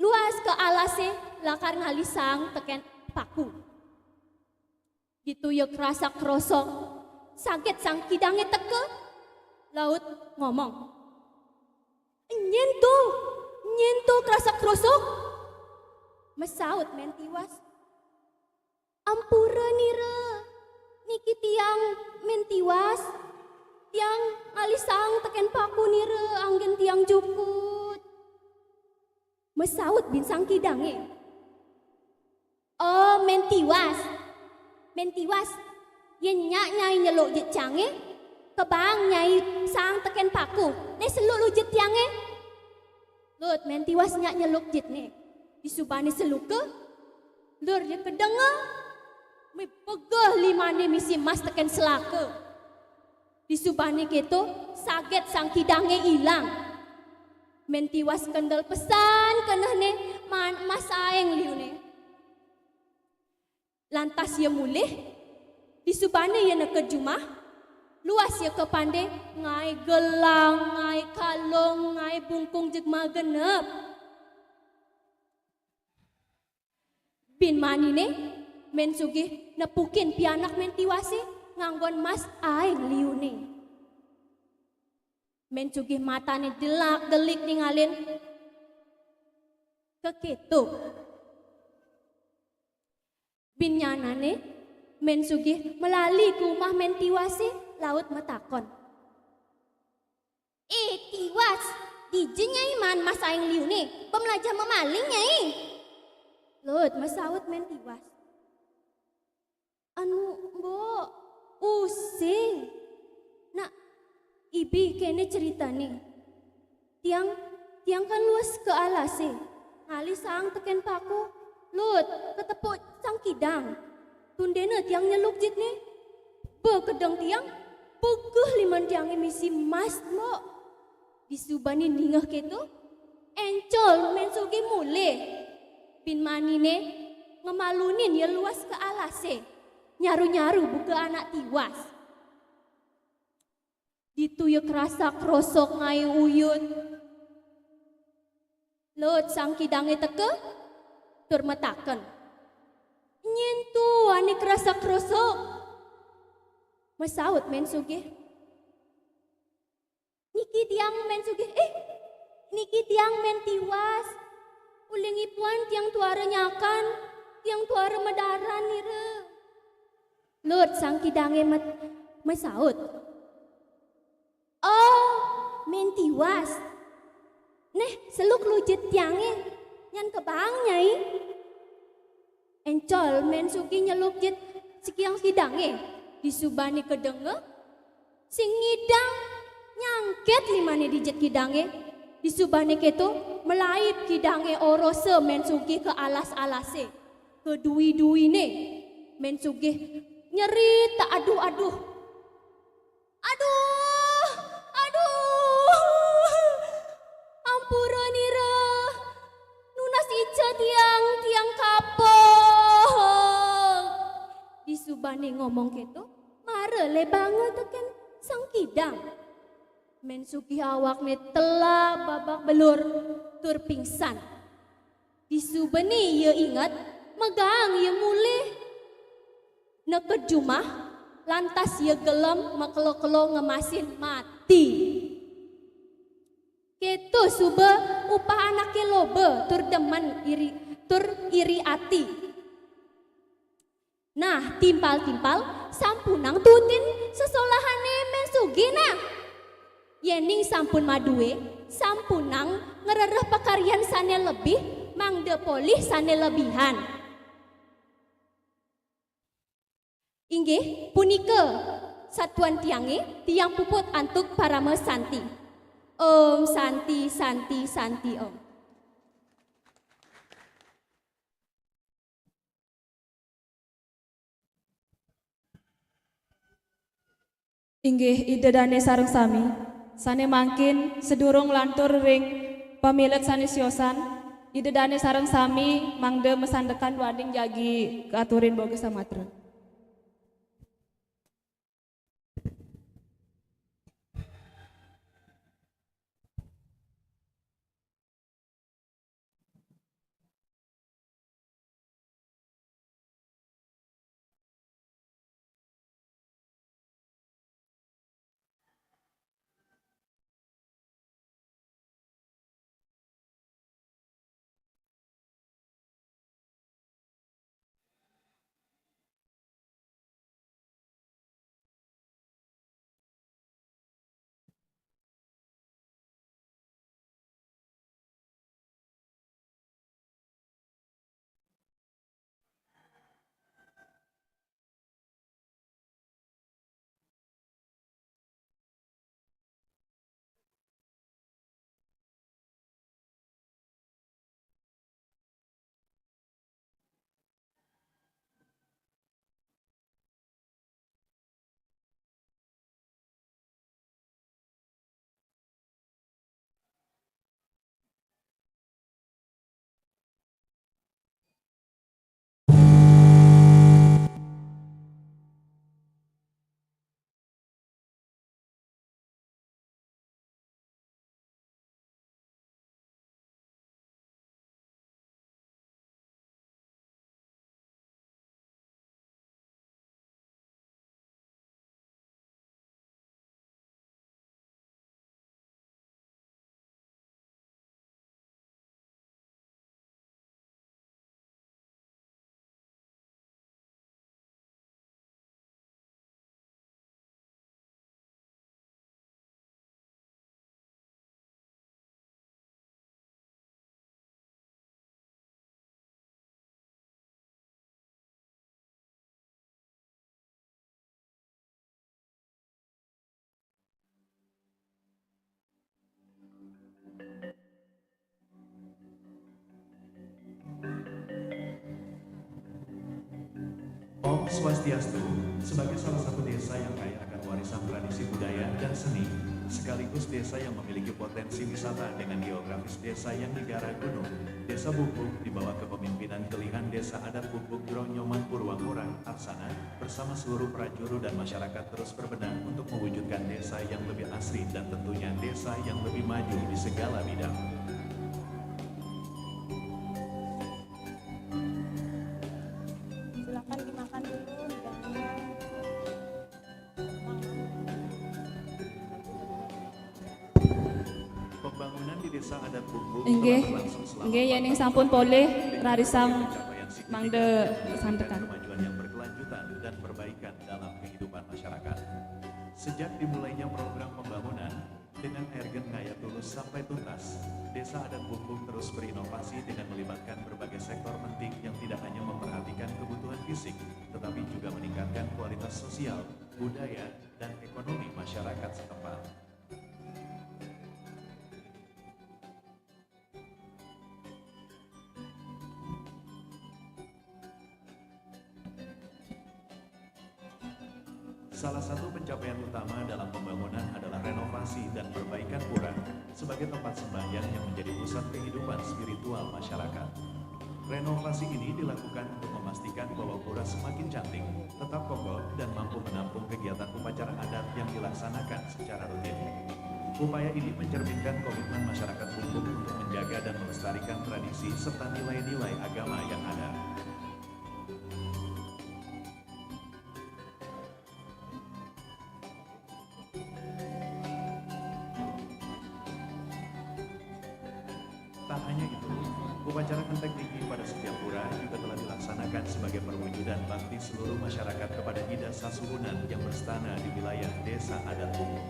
luas ka alasé lakar ngalih saang tekén paku. Ditu ya krasak-krosok, saget sang kidangé teka, laut ngomong, "Nyén to, nyén to krasak-krosok?" Masaut Mén Tiwas, "Ampura nira, niki tiang Mén Tiwas, tiang ngalih saang tekén paku nira anggén tiang jukut." Masaut buin sang kidangé, "Oh, Mén Tiwas. Mén Tiwas, yén nyak nyai nyeluk jit cangé, kebaang nyai saang tekén paku, né seluk luh jit tiangé." Luut Mén Tiwas nyak nyeluk jitné. Disubané seluka, lur ya kedenga, mih pegeh limané misi mas tekén selaka. Disubané kéto, saget Sang Kidangé ilang. Mén Tiwas kendel pesan kenehné maan emas aéng liuné. Lantas ia mulih, disubané ia neked jumah, luas ia ka pandé ngaé gelang, ngaé kalung, ngaé bungkung jeg magenep. Bin maniné, Mén Sugih nepukin pianak Mén Tiwasé nganggon mas aéng liuné. Mén Sugih matané delak-delik ningalin. Kekéto. Bin nyanané, Mén Sugih melali ka umah Mén Tiwasé, laut matakon. "Eh, Tiwas, dija Nyai maan mas aéng liuné, pamlajah mamaling, Nyai?" Laut masaut Mén Tiwas. "Anu, Mbok, using. Nak, ibi kéné ceritané. Tiang, tiang kan luas ka alasé, ngalih saang tekén paku, laut katepuk Sang Kidang. Tundéna tiang nyeluk jitné. Ba kedeng tiang, pegeh liman tiangé misi mas, Mbok." Disubané ningeh kéto, éncol Mén Sugih mulih. Bin maniné ngemalunin ia luas ka alasé, nyaru-nyaru buka anak Tiwas. Ditu ia krasak-krosok ngaé uyut. Laut Sang Kidangé teka, tur mataken. "Nyén to ané krasak-krosok?" Masaut Mén Sugih. "Niki tiang Mén Sugih, eh, niki tiang Mén Tiwas. Uling ipuan tiang tuara nyakan, tiang tuara madaran nira." Laut Sang Kidangé met-, masaut. "Oh, Mén Tiwas. Néh, seluk lu jit tiangé, nyan kebaang, Nyai." Éncol Mén Sugih nyeluk jit Sang Kidangé. Disubané kedengeh, sing ngidang nyangkét limané di jit kidangé. Disubané kéto, malaib kidangé orosa Mén Sugih ka alas-alasé. Kedui-duiné Mén Sugih nyerit aduh-aduh. "Aduh, aduh, ampura nira, nunas ica tiang, tiang kapok." Disubané ngomong kéto, mara lebanga tekén Sang Kidang. Mén Sugih awakné telap babak belur tur pingsan. Disubané ia inget, megaang ia mulih. Neked jumah, lantas ia gelem makelo-kelo ngemasin mati. Kéto suba upah anaké loba tur demen iri, tur iri ati. Nah, timpal-timpal, sampunang tuutin sesolahané Mén Sugih nah. Yéning sampun madué, sampunang ngrereh pakaryan sané lebih, mangda polih sané lebihan. Inggih, punika satuan tiangé, tiang puput antuk parama santi. Om Santi, Santi, Santi Om. Inggih, Ida Dané sareng sami, sané mangkin sadurung lantur ring pamilet sané siosan, Ida Dané sareng sami mangda masandekan duaning jagi kaaturin boga samatra. Om Swastiastu, sebagai salah satu desa yang kaya akan warisan tradisi budaya dan seni, sekaligus desa yang memiliki potensi wisata dengan geografis desa yang negara gunung, Desa Bukbuk di bawah kepemimpinan Kelihan Desa Adat Bukbuk Jero Nyoman Purwangurah Arsana bersama seluruh prajuru dan masyarakat terus berbenah untuk mewujudkan desa yang lebih asri dan tentunya desa yang lebih maju di segala bidang. Silakan dimakan dulu hidangnya. Pembangunan di Desa Adat Bukbuk telah Inggih, berlangsung selama inggih, empat yening tahun sampun ini polih, mencapai pencapaian signifikan mangda yang menunjukkan sandekan. Kemajuan yang berkelanjutan dan perbaikan dalam kehidupan masyarakat. Sejak dimulainya program pembangunan, dengan airgen ngayah tulus sampai tuntas, Desa Adat Bukbuk terus berinovasi dengan melibatkan berbagai sektor penting yang tidak hanya memperhatikan kebutuhan fisik, tetapi juga meningkatkan kualitas sosial, budaya, dan ekonomi masyarakat setempat. Salah satu pencapaian utama dalam pembangunan adalah renovasi dan perbaikan pura sebagai tempat sembahyang yang menjadi pusat kehidupan spiritual masyarakat. Renovasi ini dilakukan untuk memastikan bahwa pura semakin cantik, tetap kokoh, dan mampu menampung kegiatan upacara adat yang dilaksanakan secara rutin. Upaya ini mencerminkan komitmen masyarakat Bukbuk untuk menjaga dan melestarikan tradisi serta nilai-nilai agama yang ada. Tak hanya itu, upacara kentek tinggi pada setiap pura juga telah dilaksanakan sebagai perwujudan bakti seluruh masyarakat kepada Ida Sasuhunan yang berstana di wilayah Desa Adat Bukbuk.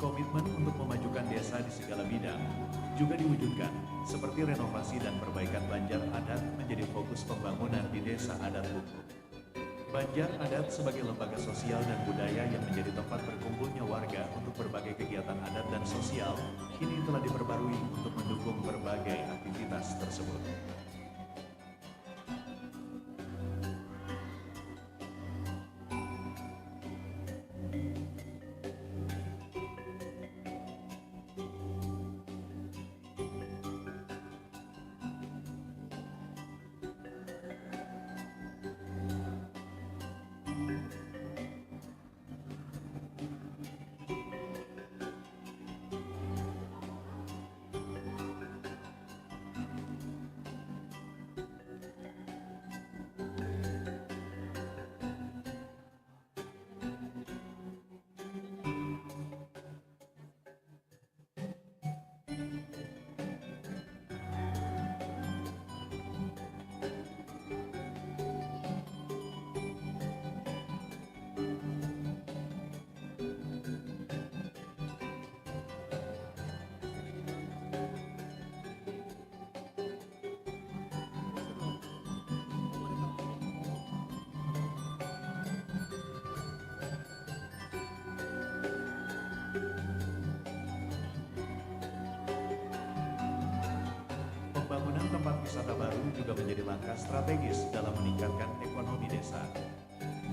Komitmen untuk memajukan desa di segala bidang juga diwujudkan, seperti renovasi dan perbaikan banjar adat menjadi fokus pembangunan di Desa Adat Bukbuk. Banjar adat sebagai lembaga sosial dan budaya yang menjadi tempat berkumpulnya warga untuk berbagai kegiatan adat dan sosial kini telah diperbarui untuk mendukung berbagai aktivitas tersebut. Pembangunan tempat wisata baru juga menjadi langkah strategis dalam meningkatkan ekonomi desa.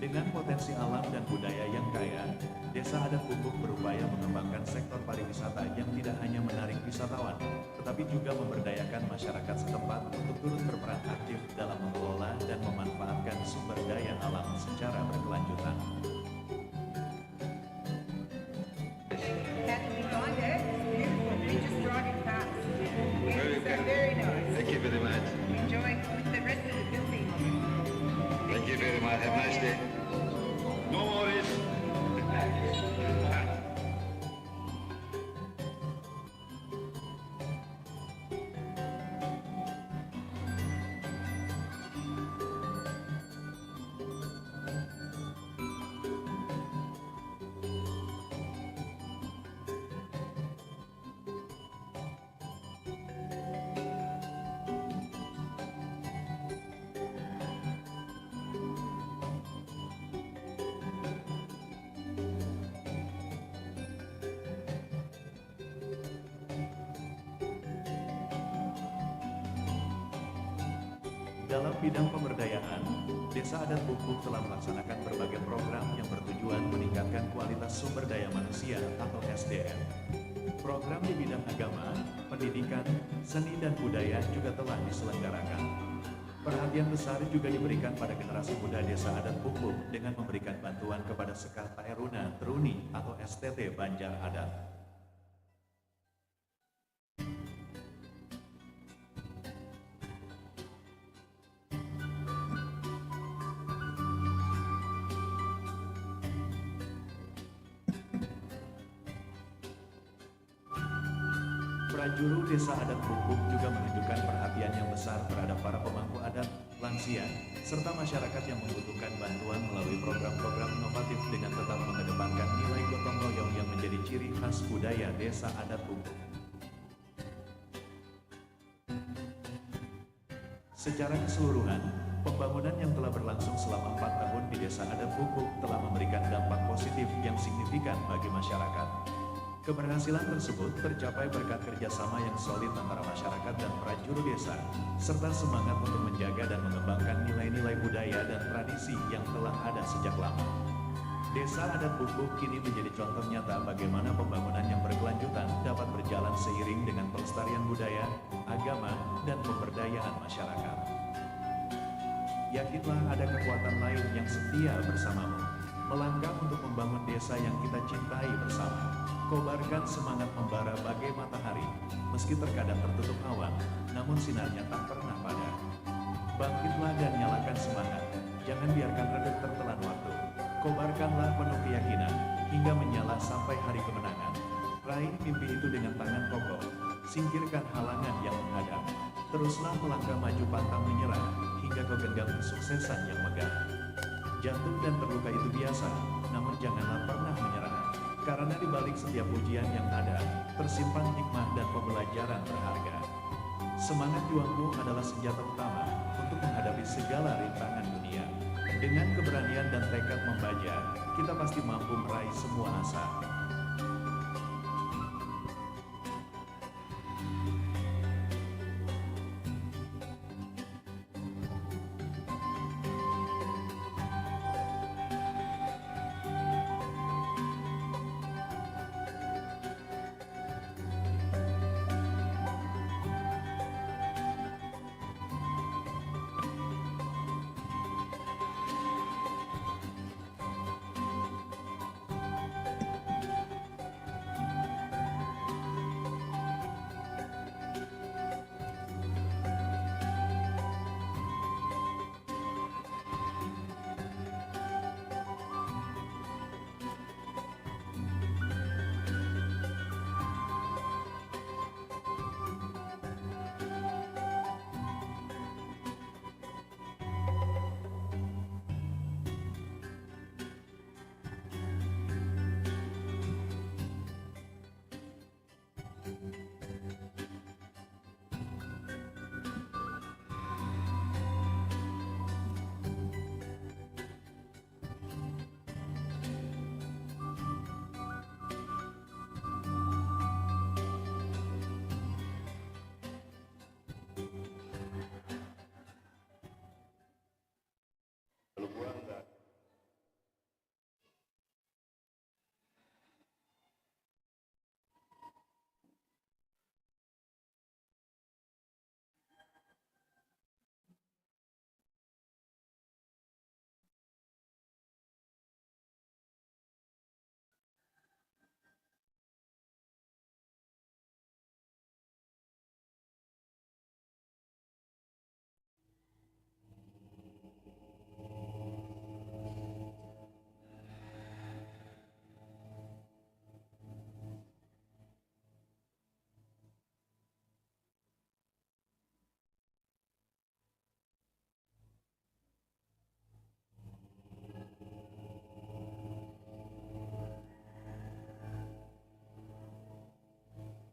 Dengan potensi alam dan budaya yang kaya, Desa Adat Bukbuk berupaya mengembangkan sektor pariwisata yang tidak hanya menarik wisatawan, tetapi juga memberdayakan masyarakat setempat untuk turut berperan aktif dalam mengelola dan memanfaatkan sumber daya alam secara berkelanjutan. That we found it. It's beautiful. We just brought it back. Very It's uh, good. Very nice. Thank you very much. Enjoy with the rest of the building. Thank you very much. Have a nice day. No worries. Dalam bidang pemberdayaan, Desa Adat Bukbuk telah melaksanakan berbagai program yang bertujuan meningkatkan kualitas sumber daya manusia atau S D M. Program di bidang agama, pendidikan, seni dan budaya juga telah diselenggarakan. Perhatian besar juga diberikan pada generasi muda Desa Adat Bukbuk dengan memberikan bantuan kepada Sekaa Taeruna Teruni atau S T T Banjar Adat. Prajuru Desa Adat Bukbuk juga menunjukkan perhatian yang besar terhadap para pemangku adat, lansia, serta masyarakat yang membutuhkan bantuan melalui program-program inovatif dengan tetap mengedepankan nilai gotong royong yang menjadi ciri khas budaya Desa Adat Bukbuk. Secara keseluruhan, pembangunan yang telah berlangsung selama empat tahun di Desa Adat Bukbuk telah memberikan dampak positif yang signifikan bagi masyarakat. Keberhasilan tersebut tercapai berkat kerjasama yang solid antara masyarakat dan prajuru desa, serta semangat untuk menjaga dan mengembangkan nilai-nilai budaya dan tradisi yang telah ada sejak lama. Desa Adat Bukbuk kini menjadi contoh nyata bagaimana pembangunan yang berkelanjutan dapat berjalan seiring dengan pelestarian budaya, agama, dan pemberdayaan masyarakat. Yakinlah ada kekuatan lain yang setia bersamamu, melangkah untuk membangun desa yang kita cintai bersama. Kobarkan semangat membara bagai matahari, meski terkadang tertutup awan, namun sinarnya tak pernah padam. Bangkitlah dan nyalakan semangat, jangan biarkan redup tertelan waktu. Kobarkanlah penuh keyakinan, hingga menyala sampai hari kemenangan. Raih mimpi itu dengan tangan kokoh, singkirkan halangan yang menghadang. Teruslah melangkah maju pantang menyerah, hingga kau genggam kesuksesan yang megah. Jatuh dan terluka itu biasa, namun janganlah pernah menyerah. Karena di balik setiap ujian yang ada, tersimpan hikmah dan pembelajaran berharga. Semangat juangmu adalah senjata utama untuk menghadapi segala rintangan dunia. Dengan keberanian dan tekad membaja, kita pasti mampu meraih semua asa.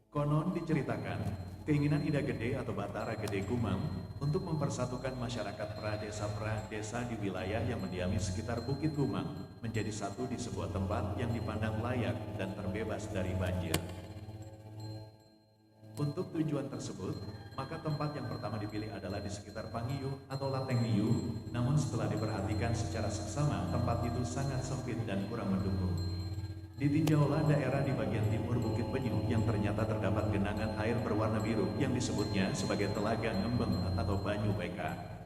Konon diceritakan, keinginan Ida Gede atau Batara Gede Gumang untuk mempersatukan masyarakat pra desa pra desa di wilayah yang mendiami sekitar Bukit Gumang menjadi satu di sebuah tempat yang dipandang layak dan terbebas dari banjir. Untuk tujuan tersebut, maka tempat yang pertama dipilih adalah di sekitar Pangiu atau Lateng Liu, namun setelah diperhatikan secara seksama, tempat itu sangat sempit dan kurang mendukung. Ditinjaulah daerah di bagian timur Bukit Penyu yang ternyata terdapat genangan air berwarna biru yang disebutnya sebagai Telaga Ngembeng atau Banyu Weka.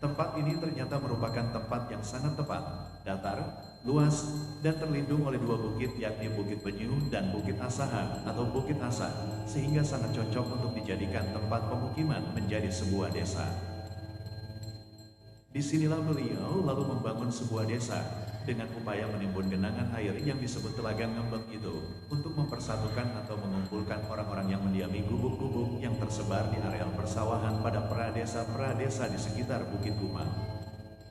Tempat ini ternyata merupakan tempat yang sangat tepat, datar, luas, dan terlindung oleh dua bukit, yakni Bukit Penyu dan Bukit Asaha atau Bukit Asa, sehingga sangat cocok untuk dijadikan tempat pemukiman menjadi sebuah desa. Disinilah beliau lalu membangun sebuah desa dengan upaya menimbun genangan air yang disebut Telaga Ngembeng itu untuk mempersatukan atau mengumpulkan orang-orang yang mendiami gubuk-gubuk yang tersebar di areal persawahan pada pradesa-pradesa di sekitar Bukit Gumang.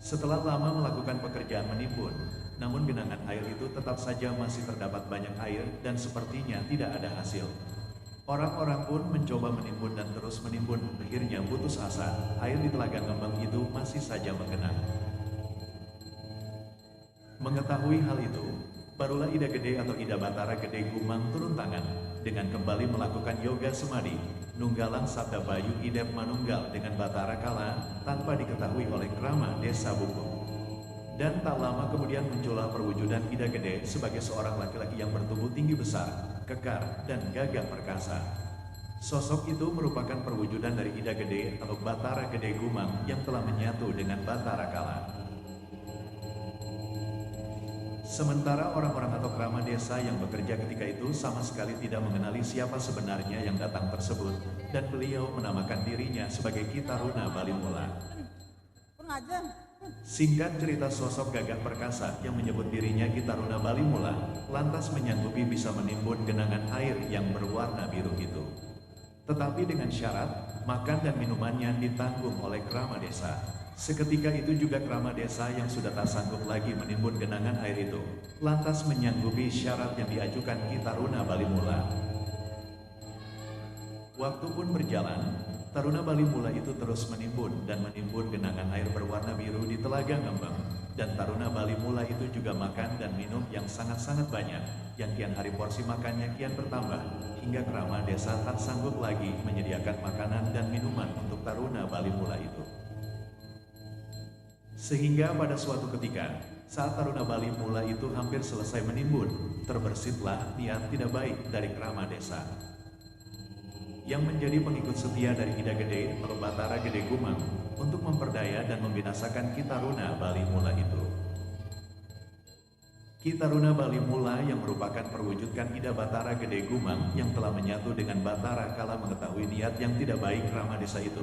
Setelah lama melakukan pekerjaan menimbun, namun genangan air itu tetap saja masih terdapat banyak air dan sepertinya tidak ada hasil. Orang-orang pun mencoba menimbun dan terus menimbun, akhirnya putus asa, air di Telaga Ngembeng itu masih saja menggenang. Mengetahui hal itu, barulah Ida Gede atau Ida Batara Gede Gumang turun tangan dengan kembali melakukan yoga semadi, nunggalang sabda bayu idep manunggal dengan Batara Kala tanpa diketahui oleh Krama Desa Bukung. Dan tak lama kemudian muncullah perwujudan Ida Gede sebagai seorang laki-laki yang bertubuh tinggi besar, kekar, dan gagah perkasa. Sosok itu merupakan perwujudan dari Ida Gede atau Batara Gede Gumang yang telah menyatu dengan Batara Kala. Sementara orang-orang atau krama desa yang bekerja ketika itu sama sekali tidak mengenali siapa sebenarnya yang datang tersebut, dan beliau menamakan dirinya sebagai Ki Taruna Bali Mula. Singkat cerita, sosok gagah perkasa yang menyebut dirinya Ki Taruna Bali Mula lantas menyanggupi bisa menimbun genangan air yang berwarna biru itu. Tetapi dengan syarat, makan dan minumannya ditanggung oleh krama desa. Seketika itu juga krama desa yang sudah tak sanggup lagi menimbun genangan air itu, lantas menyanggupi syarat yang diajukan Ki Taruna Bali Mula. Waktu pun berjalan, Taruna Bali Mula itu terus menimbun dan menimbun genangan air berwarna biru di Telaga Ngembang, dan Taruna Bali Mula itu juga makan dan minum yang sangat-sangat banyak, yang kian hari porsi makannya kian bertambah, hingga krama desa tak sanggup lagi menyediakan makanan dan minuman untuk Taruna Bali Mula itu. Sehingga pada suatu ketika, saat Taruna Bali Mula itu hampir selesai menimbun, terbersitlah niat tidak baik dari krama desa yang menjadi pengikut setia dari Ida Gede atau Batara Gede Gumang untuk memperdaya dan membinasakan Ki Taruna Bali Mula itu. Ki Taruna Bali Mula yang merupakan perwujudan Ida Batara Gede Gumang yang telah menyatu dengan Batara Kala mengetahui niat yang tidak baik krama desa itu.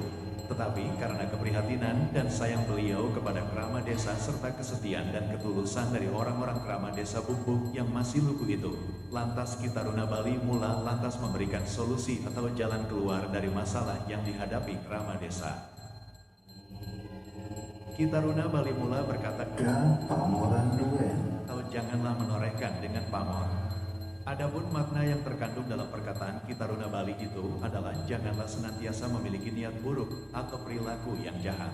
Tetapi karena keprihatinan dan sayang beliau kepada krama desa serta kesetiaan dan ketulusan dari orang-orang krama desa Bukbuk yang masih lugu itu, lantas Ki Taruna Bali Mula lantas memberikan solusi atau jalan keluar dari masalah yang dihadapi krama desa. Ki Taruna Bali Mula berkata, "Ka pamoran duen." Atau janganlah menorehkan dengan pamor. Adapun makna yang terkandung dalam perkataan Ki Taruna Bali itu adalah janganlah senantiasa memiliki niat buruk atau perilaku yang jahat.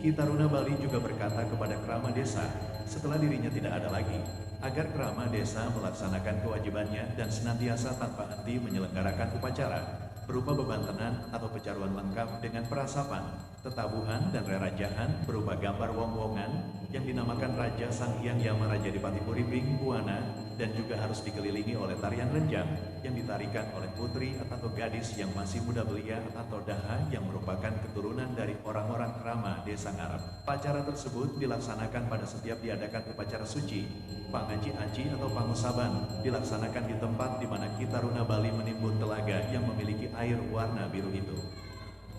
Ki Taruna Bali juga berkata kepada krama desa, setelah dirinya tidak ada lagi, agar krama desa melaksanakan kewajibannya dan senantiasa tanpa henti menyelenggarakan upacara berupa bebantenan atau pecaruan lengkap dengan perasapan, tetabuhan, dan rerajahan berupa gambar wong-wongan yang dinamakan Raja Sang Hyang Yama Raja Dipati Puri Pring Buana, dan juga harus dikelilingi oleh tarian renjang yang ditarikan oleh putri atau gadis yang masih muda belia atau daha yang merupakan keturunan dari orang-orang krama desa Ngarep. Upacara tersebut dilaksanakan pada setiap diadakan upacara suci, pangaji aji atau pangusaban dilaksanakan di tempat di mana Ki Taruna Bali menimbun telaga yang memiliki air warna biru itu.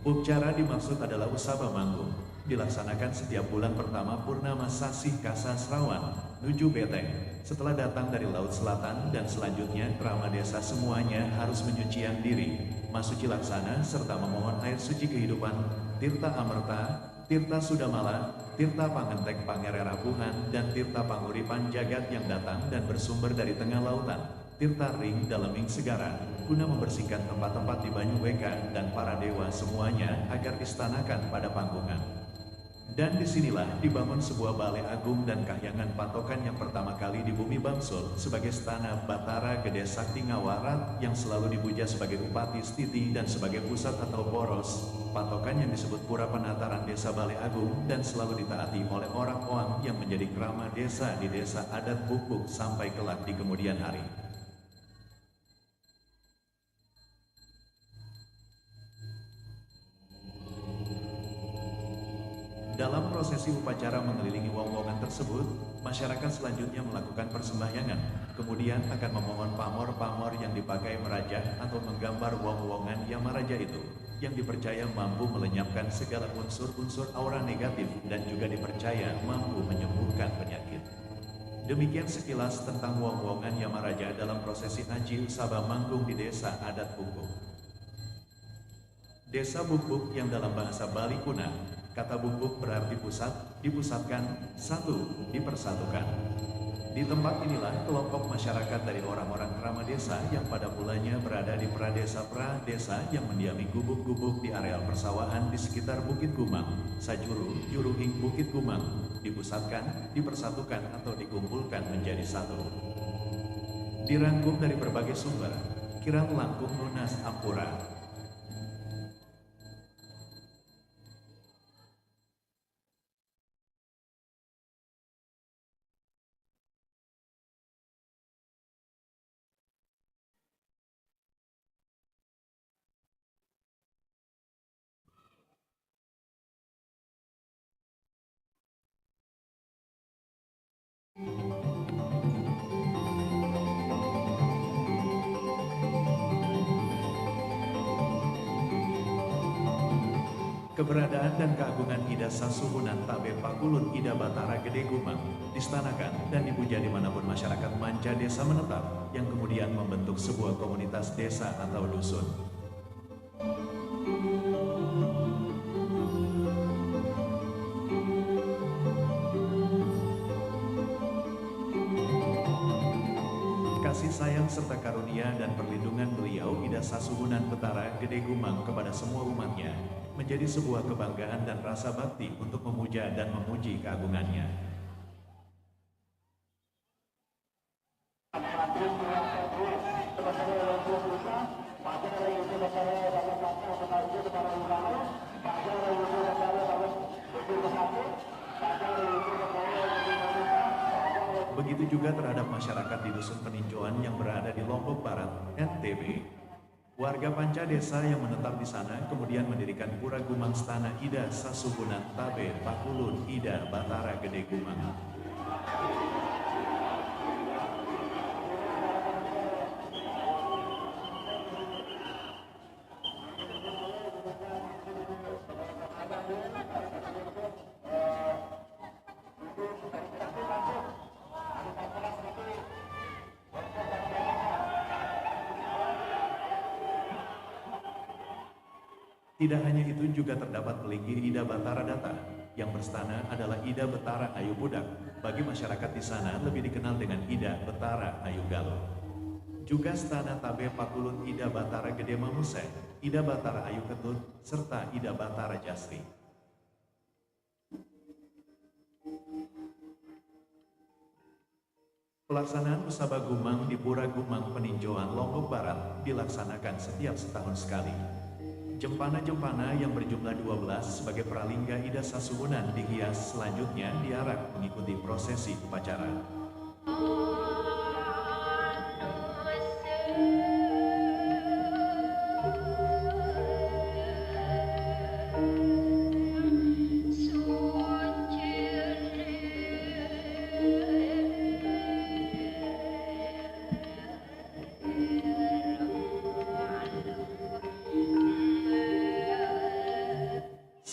Upacara dimaksud adalah usaba manggung, dilaksanakan setiap bulan pertama purnama sasih kasa Serawan, nuju beteng, setelah datang dari laut selatan, dan selanjutnya krama desa semuanya harus menyucian diri, masuci laksana, serta memohon air suci kehidupan, tirta amerta, tirta sudamala, tirta pangentek pangererabuhan, dan tirta panguripan jagat yang datang dan bersumber dari tengah lautan, tirta ring daleming segara, guna membersihkan tempat-tempat di Banyu Weka dan para dewa semuanya agar distanakan pada panggungan. Dan disinilah dibangun sebuah balai agung dan kahyangan patokan yang pertama kali di bumi Bangsul sebagai stana Batara Gede Sakti Ngawarat yang selalu dipuja sebagai upati stiti dan sebagai pusat atau boros patokan yang disebut Pura Penataran Desa Balai Agung dan selalu ditaati oleh orang Oang yang menjadi krama desa di desa adat Bukbuk sampai kelak di kemudian hari. Dalam prosesi upacara mengelilingi wong-wongan tersebut, masyarakat selanjutnya melakukan persembahyangan, kemudian akan memohon pamor-pamor yang dipakai merajah atau menggambar wong-wongan Yamaraja itu, yang dipercaya mampu melenyapkan segala unsur-unsur aura negatif dan juga dipercaya mampu menyembuhkan penyakit. Demikian sekilas tentang wong-wongan Yamaraja dalam prosesi Aji Usaba Manggung di Desa Adat Bukbuk. Desa Bukbuk yang dalam bahasa Bali Kuna, kata Bukbuk berarti pusat, dipusatkan, satu, dipersatukan. Di tempat inilah kelompok masyarakat dari orang-orang krama desa yang pada mulanya berada di Pradesa Pra Desa yang mendiami gubuk-gubuk di areal persawahan di sekitar Bukit Gumang, Sajuru, Juruhing Bukit Gumang, dipusatkan, dipersatukan atau dikumpulkan menjadi satu. Dirangkum dari berbagai sumber, kirang langkung nunas ampura. Keberadaan dan keagungan Ida Sasuhunan Tabe Pakulun Ida Batara Gede Gumang distanakan dan dipuja di manapun masyarakat manca desa menetap, yang kemudian membentuk sebuah komunitas desa atau dusun. Kasih sayang serta karunia dan perlindungan beliau Ida Sasuhunan Betara Gede Gumang kepada semua umatnya menjadi sebuah kebanggaan dan rasa bakti untuk memuja dan memuji keagungannya. Begitu juga terhadap masyarakat di Dusun Peninjauan yang berada di Lombok Barat, N T B. Warga panca desa yang menetap di sana kemudian mendirikan Pura Gumang Stana Ida Sasuhunan Tabe Pakulun Ida Batara Gede Gumang. Tidak hanya itu, juga terdapat pelinggih Ida Batara Data, yang berstana adalah Ida Betara Ayu Budak, bagi masyarakat di sana lebih dikenal dengan Ida Betara Ayu Galuh. Juga stana Tabe Pakulun Ida Batara Gede Mamuse, Ida Batara Ayu Ketut, serta Ida Batara Jasri. Pelaksanaan Usaba Gumang di Pura Gumang Peninjauan Lombok Barat dilaksanakan setiap setahun sekali. Jempana-jempana yang berjumlah dua belas sebagai pralingga Ida Sasuhunan dihias, selanjutnya diarak mengikuti prosesi upacara.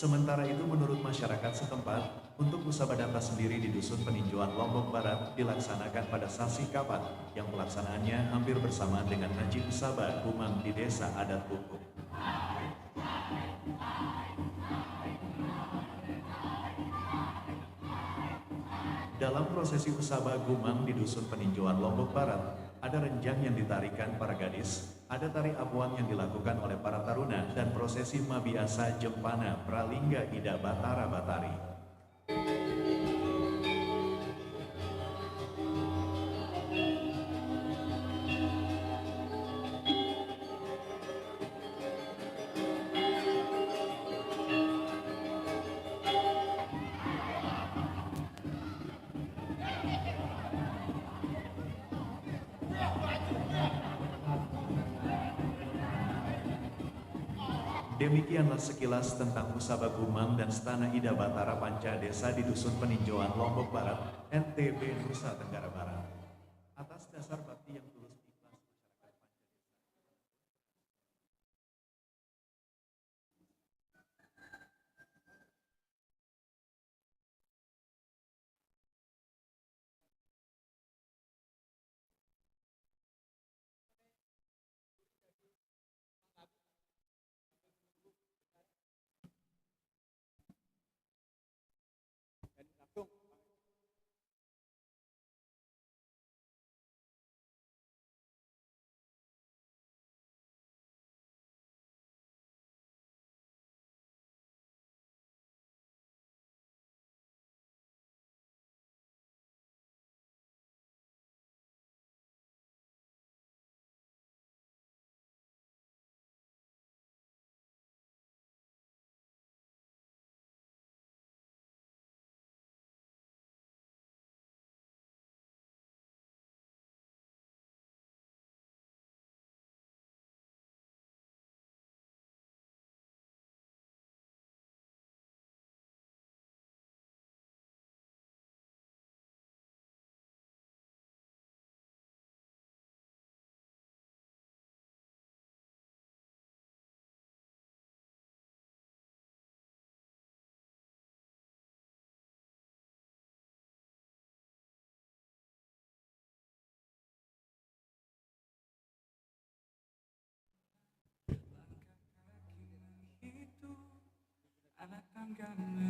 Sementara itu, menurut masyarakat setempat, untuk Usaba Data sendiri di Dusun Peninjauan Lombok Barat dilaksanakan pada sasi Kapat, yang pelaksanaannya hampir bersamaan dengan Aji Usaba Gumang di Desa Adat Bukbuk. Dalam prosesi Usaba Gumang di Dusun Peninjauan Lombok Barat, ada renjang yang ditarikan para gadis, ada tari apuang yang dilakukan oleh para taruna, dan prosesi mabiasa jempana pralingga Ida Batara Batari. Demikianlah sekilas tentang Nusa Bagumang dan Stana Ida Batara Panca Desa di Dusun Peninjauan, Lombok Barat, N T B, Nusa Tenggara Barat. Atas dasar bakti yang tulus, ikhlas, masyarakat Panca Desa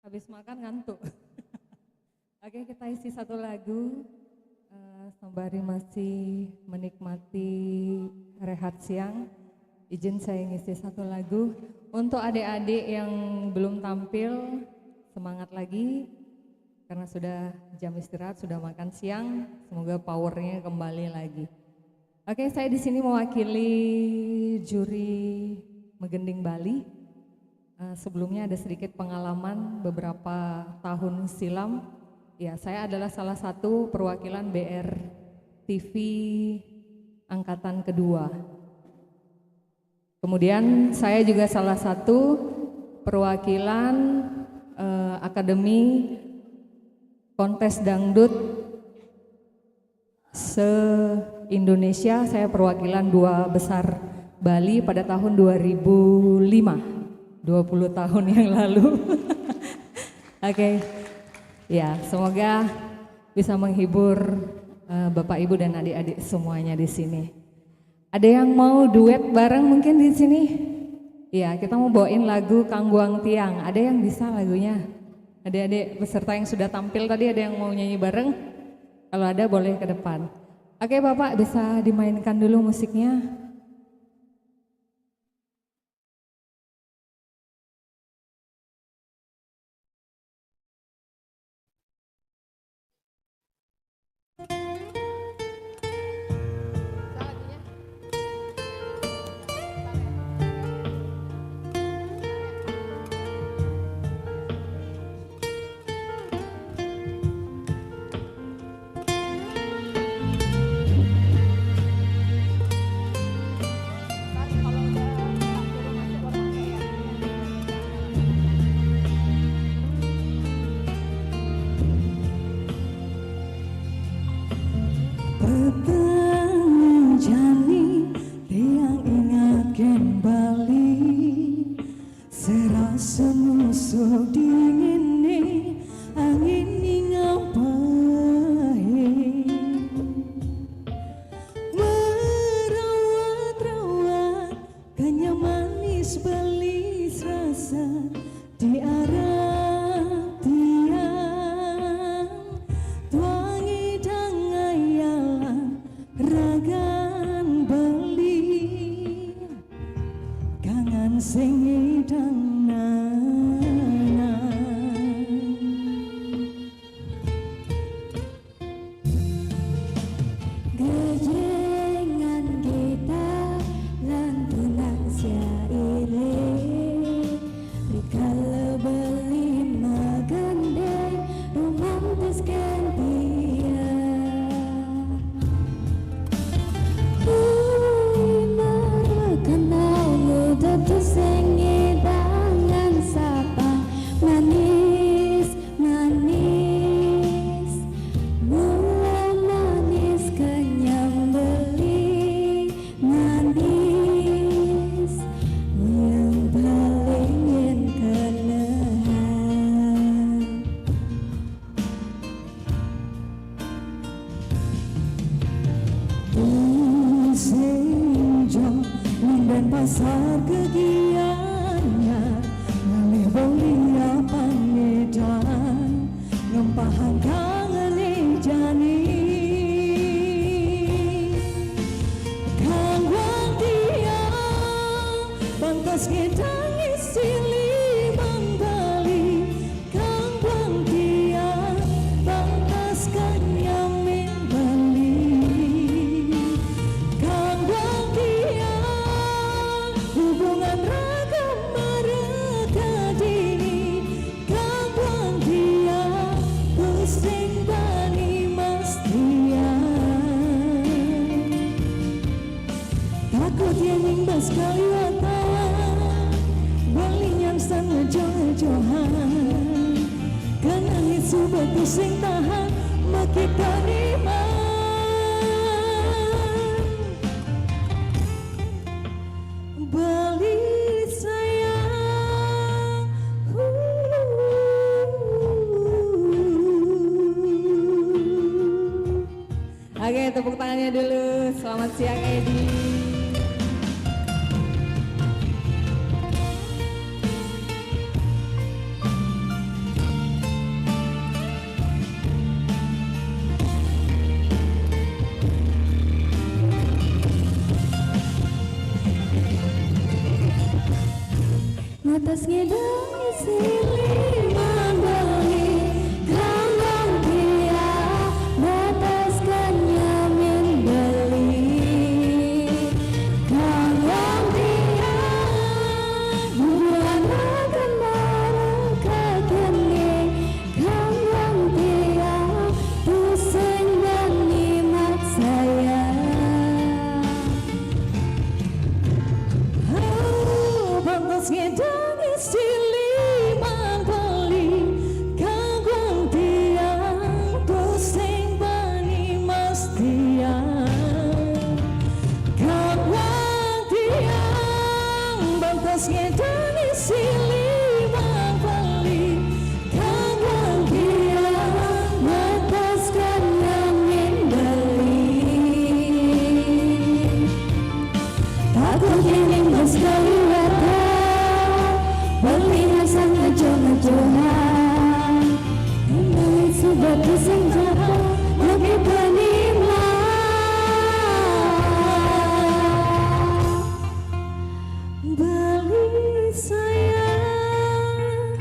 Habis makan ngantuk. Oke, kita isi satu lagu. Eh, sembari masih menikmati rehat siang, izin saya ngisi satu lagu. Untuk adik-adik yang belum tampil, semangat lagi. Karena sudah jam istirahat, sudah makan siang, semoga powernya kembali lagi. Oke, saya di sini mewakili juri Megending Bali. Eh, sebelumnya ada sedikit pengalaman beberapa tahun silam. Ya, saya adalah salah satu perwakilan B R T V angkatan kedua. Kemudian saya juga salah satu perwakilan, eh, Akademi Kontes Dangdut se-Indonesia. Saya perwakilan dua besar Bali pada tahun dua ribu lima, dua puluh tahun yang lalu. Oke. Ya, semoga bisa menghibur, eh, Bapak, Ibu, dan adik-adik semuanya di sini. Ada yang mau duet bareng mungkin di sini? Ya, kita mau bawain lagu Kangguang Tiang. Ada yang bisa lagunya? Adik-adik peserta yang sudah tampil tadi, ada yang mau nyanyi bareng? Kalau ada, boleh ke depan. Oke, Bapak, bisa dimainkan dulu musiknya. Tangi jani tiang ingatken bali, serasa musuh dingin ni angin ning apahe. Merawat-rawat kenyam manis beli serasa di arep tiang, tuangi dangai yalan ragan beli, kangan sing ngidang nanang. Gejengan kita lantunan syaire, rikala beli magandeng romantis gentian. Ui, merekena nguda tusing ngidangan sapang manis. Manis, mula manis kenyam beli, manis, yang paling yen kenehan. Tusing jong ning Denpasar kegiannya, ngalih beli apang ngidang, ngempahang kangen jani. Kang Wang tiang, bantas ngidang isi limang bali, Kang Wang tiang, bantas kenyam ning beli. Kang Wang tiang, hubungan raga mareka dini, Kang Wang tiang, tusing bani mestian. Takut ye ning bas kali watan, beli nyan sang ngejoh-ngejohan. Kenang isu betusing tahan, makita ni man. Beli sayang. Oke, tepuk tangannya dulu. Selamat siang, Edi. Ngatas ngidang sili mambeli, kambang pia ngatas kenyamin beli. Kambang pia bubuhan makan barang kekini, kambang pia tusing bani mat sayang. Hau, bantas ngidang sili mambeli, kang wang tiang tusing bani mestian. Kang wang tiang, bantas ngidang sili mambeli, kang wang tiang ngatas kenyamin beli. Takut ye ning bas kali watan, beli nyan sang ngejoh-ngejohan. Enda suba tusing tahan, makita ni man. Beli sayang.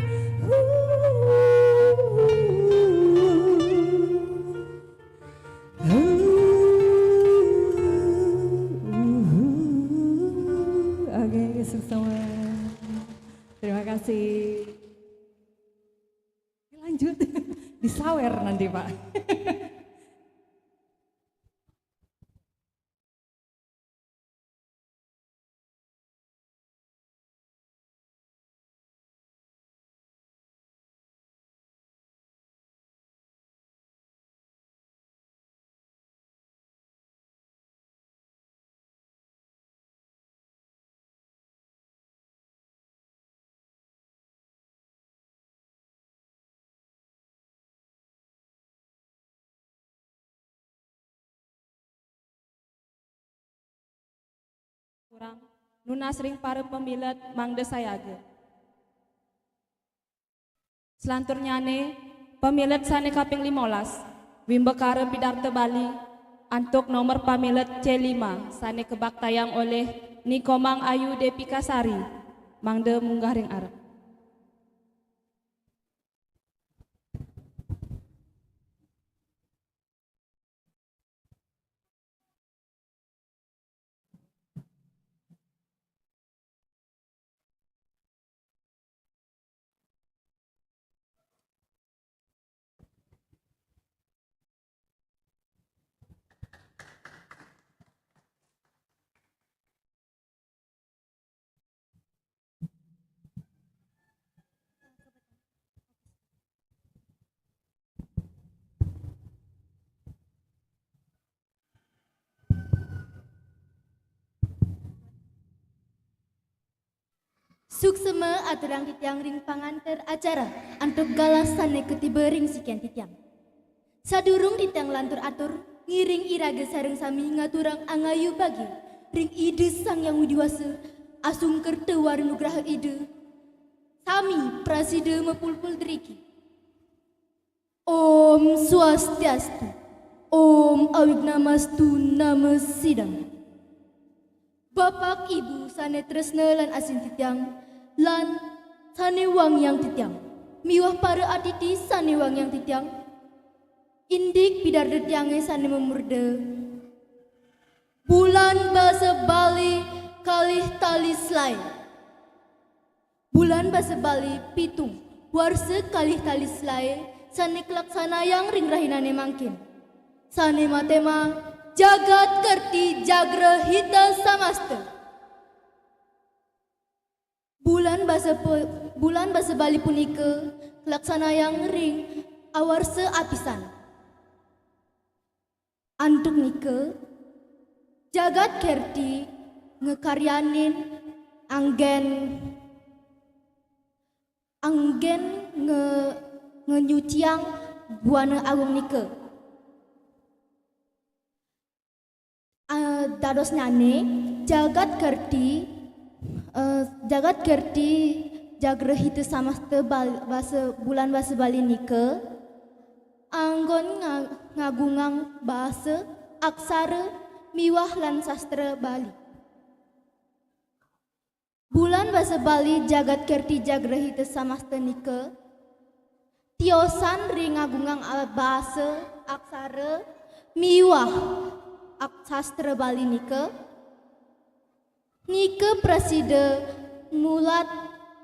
Oke, sukses semua. Terima kasih. Lanjut. Disawer nanti, Pak. Kurang nunas ring para pamilet mangda sayaga. Selanturnyané, pamilet sané kaping limolas, wimbakara pidarta Bali, antuk nomor pamilet C lima, sané kabaktayang olih Ni Komang Ayu Depika Sari, mangda munggah ring arep. Suksma aturang titiang ring panganter acara antuk galah sané katiba ring sikian titiang. Sadurung titiang lantur atur, ngiring iraga sareng sami ngaturang angayu bagia ring Ida Sang Hyang Widhi Wasa, asung kerta wara nugraha Ida, sami prasida mapulpul driki. Om Swastiastu, Om Awignamastu Namo Sidam. Bapak Ibu sané tresna lan asih titiang, lan sané wangiang titiang, miwah para atiti sané wangiang titiang, indik pidarta tiangé sané mamurda Bulan Basa Bali kalih tali selaé. Bulan Basa Bali pitung, warsa kalih tali selaé sané kalaksanayang ring rahinané mangkin, sané matema Jagat Kerti Jagra Hita Samasta. Bulan basa pe-, Bulan Basa Bali punika kalaksanayang ring awarsa apisan. Antuk nika, Jagat Kerti ngakaryanin anggén, anggén nge-, ngenyuciang Buana Agung nika. Ah, dadosnyané, Jagat Kerti, eh, Jagat Kerti Jagra Hita Samasta Bal-, basa, Bulan Basa Bali nika anggon nga-, ngagungang basa, aksara, miwah lan sastra Bali. Bulan Basa Bali Jagat Kerti Jagra Hita Samasta nika tiosan ring ngagungang a-, basa, aksara, miwah ak-, sastra Bali nika, nika prasida ngulat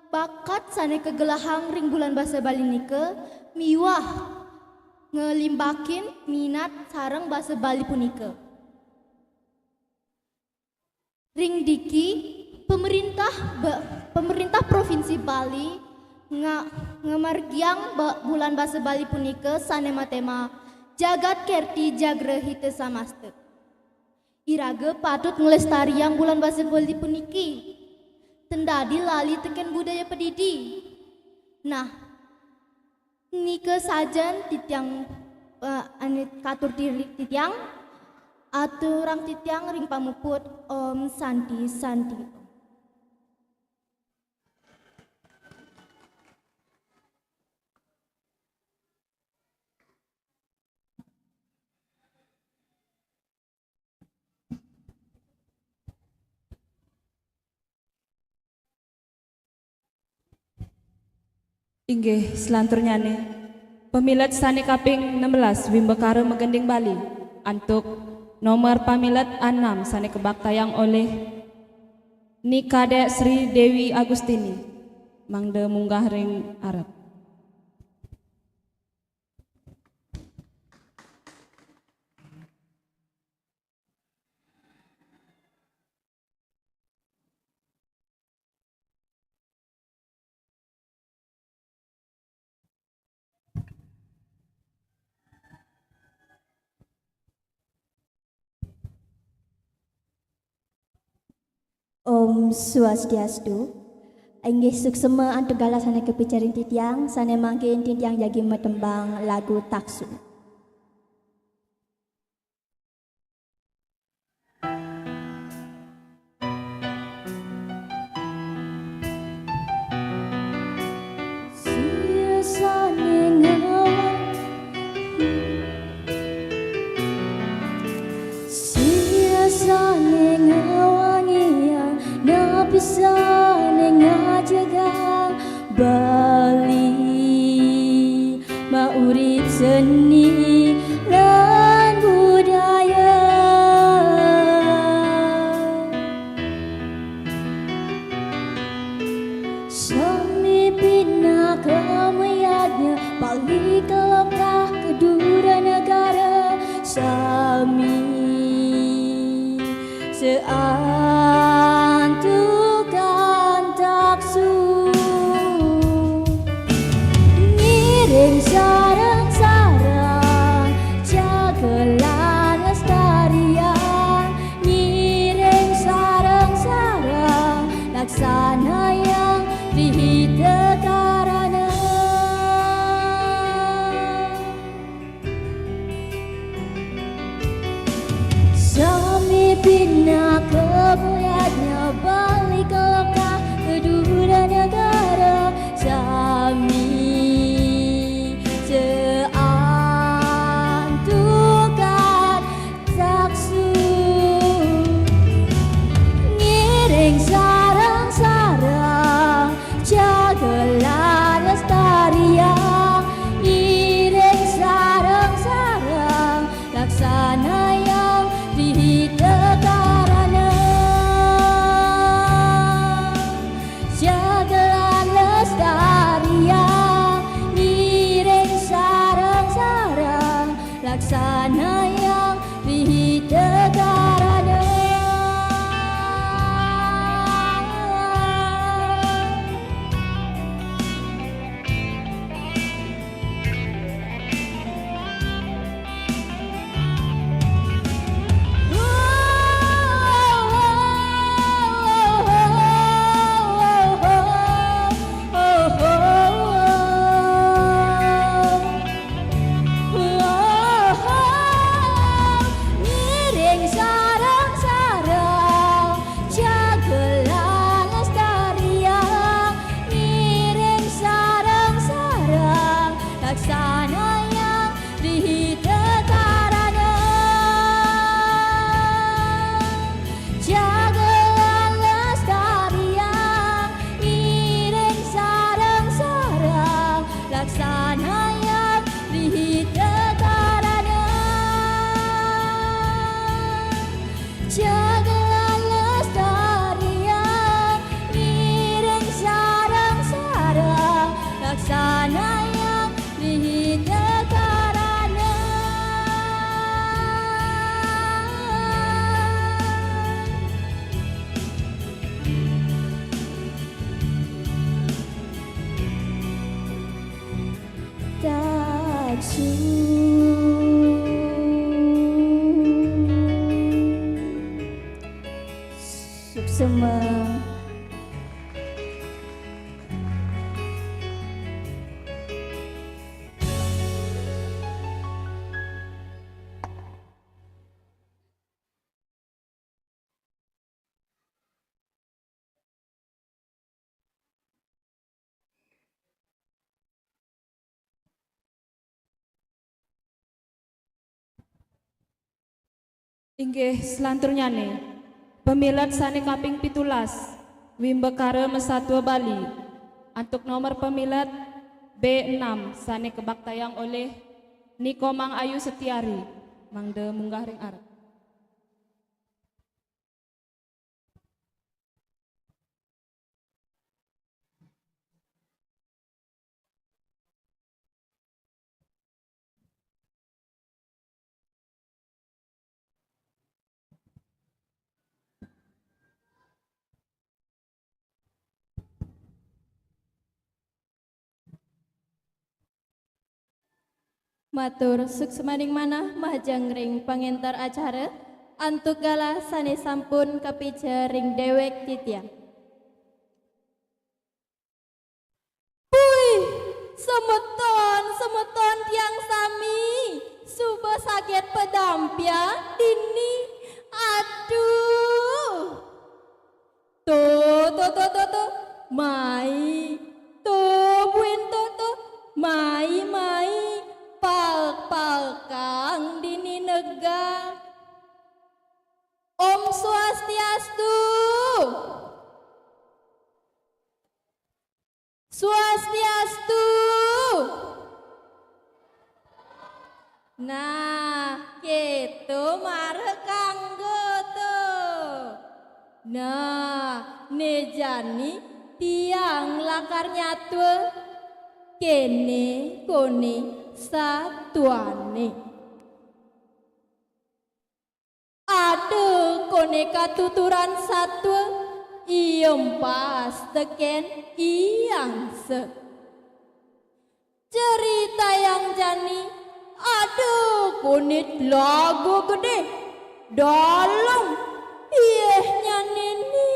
bakat sané kagelahang ring Bulan Basa Bali nika, miwah nglimbakin minat sareng basa Bali punika. Ring driki, pemerintah ba-, pemerintah Provinsi Bali nga-, ngamargiang ba-, Bulan Basa Bali punika sané matema Jagat Kerti Jagra Hita Samasta. Iraga patut nglestariang Bulan Basa Bali puniki. Ten dadi lali tekén budaya padidi. Nah, nika sajan titiang, eh, ané katur tiri-, titiang, aturang titiang ring pamuput, Om Santi Santi Om. Inggih, selanturnyané, pamilet sané kaping enam belas, wimbakara magending Bali, antuk nomor pamilet enam sané kabaktayang olih Ni Kadek Sri Dewi Agustini, mangda munggah ring arep. Om Swastiastu. Inggih suksma antuk galah sané kapica ring titiang, sané mangkin titiang jagi matembang lagu Taksu. Sami seantukan taksu, ngiring sareng-sareng, jagelan lestarian, ngiring sareng-sareng, laksanayang wihita karana. Sami pinaka boyadnya balik ke lokah kedua negara, sami seantukan taksu, ngiring sareng-sareng, jagelan lestarian, ngiring sareng-sareng, laksanayang wihita karana. Jagelan lestarian, ngiring sareng-sareng, laksanayang wihita karana. Ngiring sareng-sareng, jagelan lestarian, ngiring sareng-sareng, laksanayang wihita karana. Jagelan lestarian, ngiring sareng-sareng, laksanayang wihita karana. Jagelan lestarian, ngiring sareng-sareng, laksanayang wihita karana. Taksu. Suksema. Inggih, selanturnyane, pemilet sane kaping pitulas, Wimbakara Masatua Bali, antuk nomor pemilet B enam, sane kabaktayang olih Ni Komang Ayu Setiari, mangda munggah ring arep. Matur suksmaning manah majeng ring pangenter acara, antuk galah sane sampun kapija ring dewek titiang. Puih, semeton, semeton tiang sami, suba saget padampiang dini. Aduh. To, to, to, to, to. Mai. To, buin to, to. Mai, mai. Paek-paekang dini negak. Om Swastiastu. Swastiastu. Nah, keto mara kanggo to. Nah, ne jani tiang lakar nyatua. Kene kone satuane. Koné katuturan satua, I Empas tekén I Angsa. Ceritayang jani, ada koné tlaga gedé, dalem, yéhnyané né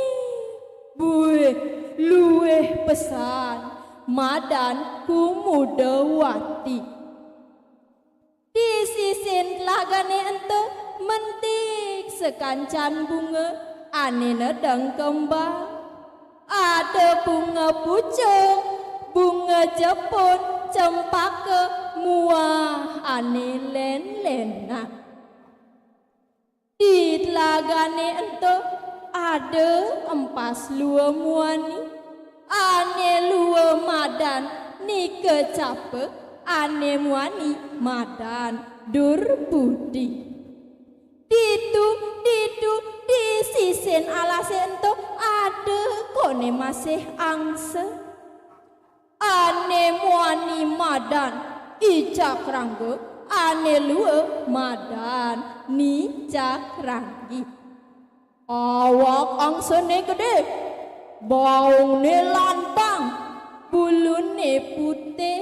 buih luih pesan, madan Kumudawati. Di sisin tlagané ento mentik sakancan bunga ané nedeng kembang. Ada bunga pucung, bunga jepun, cempaka, muah ané lén-lénan. Di tlagané ento ada empas lua muani, ané lua madan Nika Capa, ané muani madan Dur Budi. Ditu, ditu, di sisin alasé ento ada koné masih angsa. Ané muani madan I Cakrangga, ané lua madan Ni Cakranggi. Awak angsané gedé, baungné lantang, buluné putih.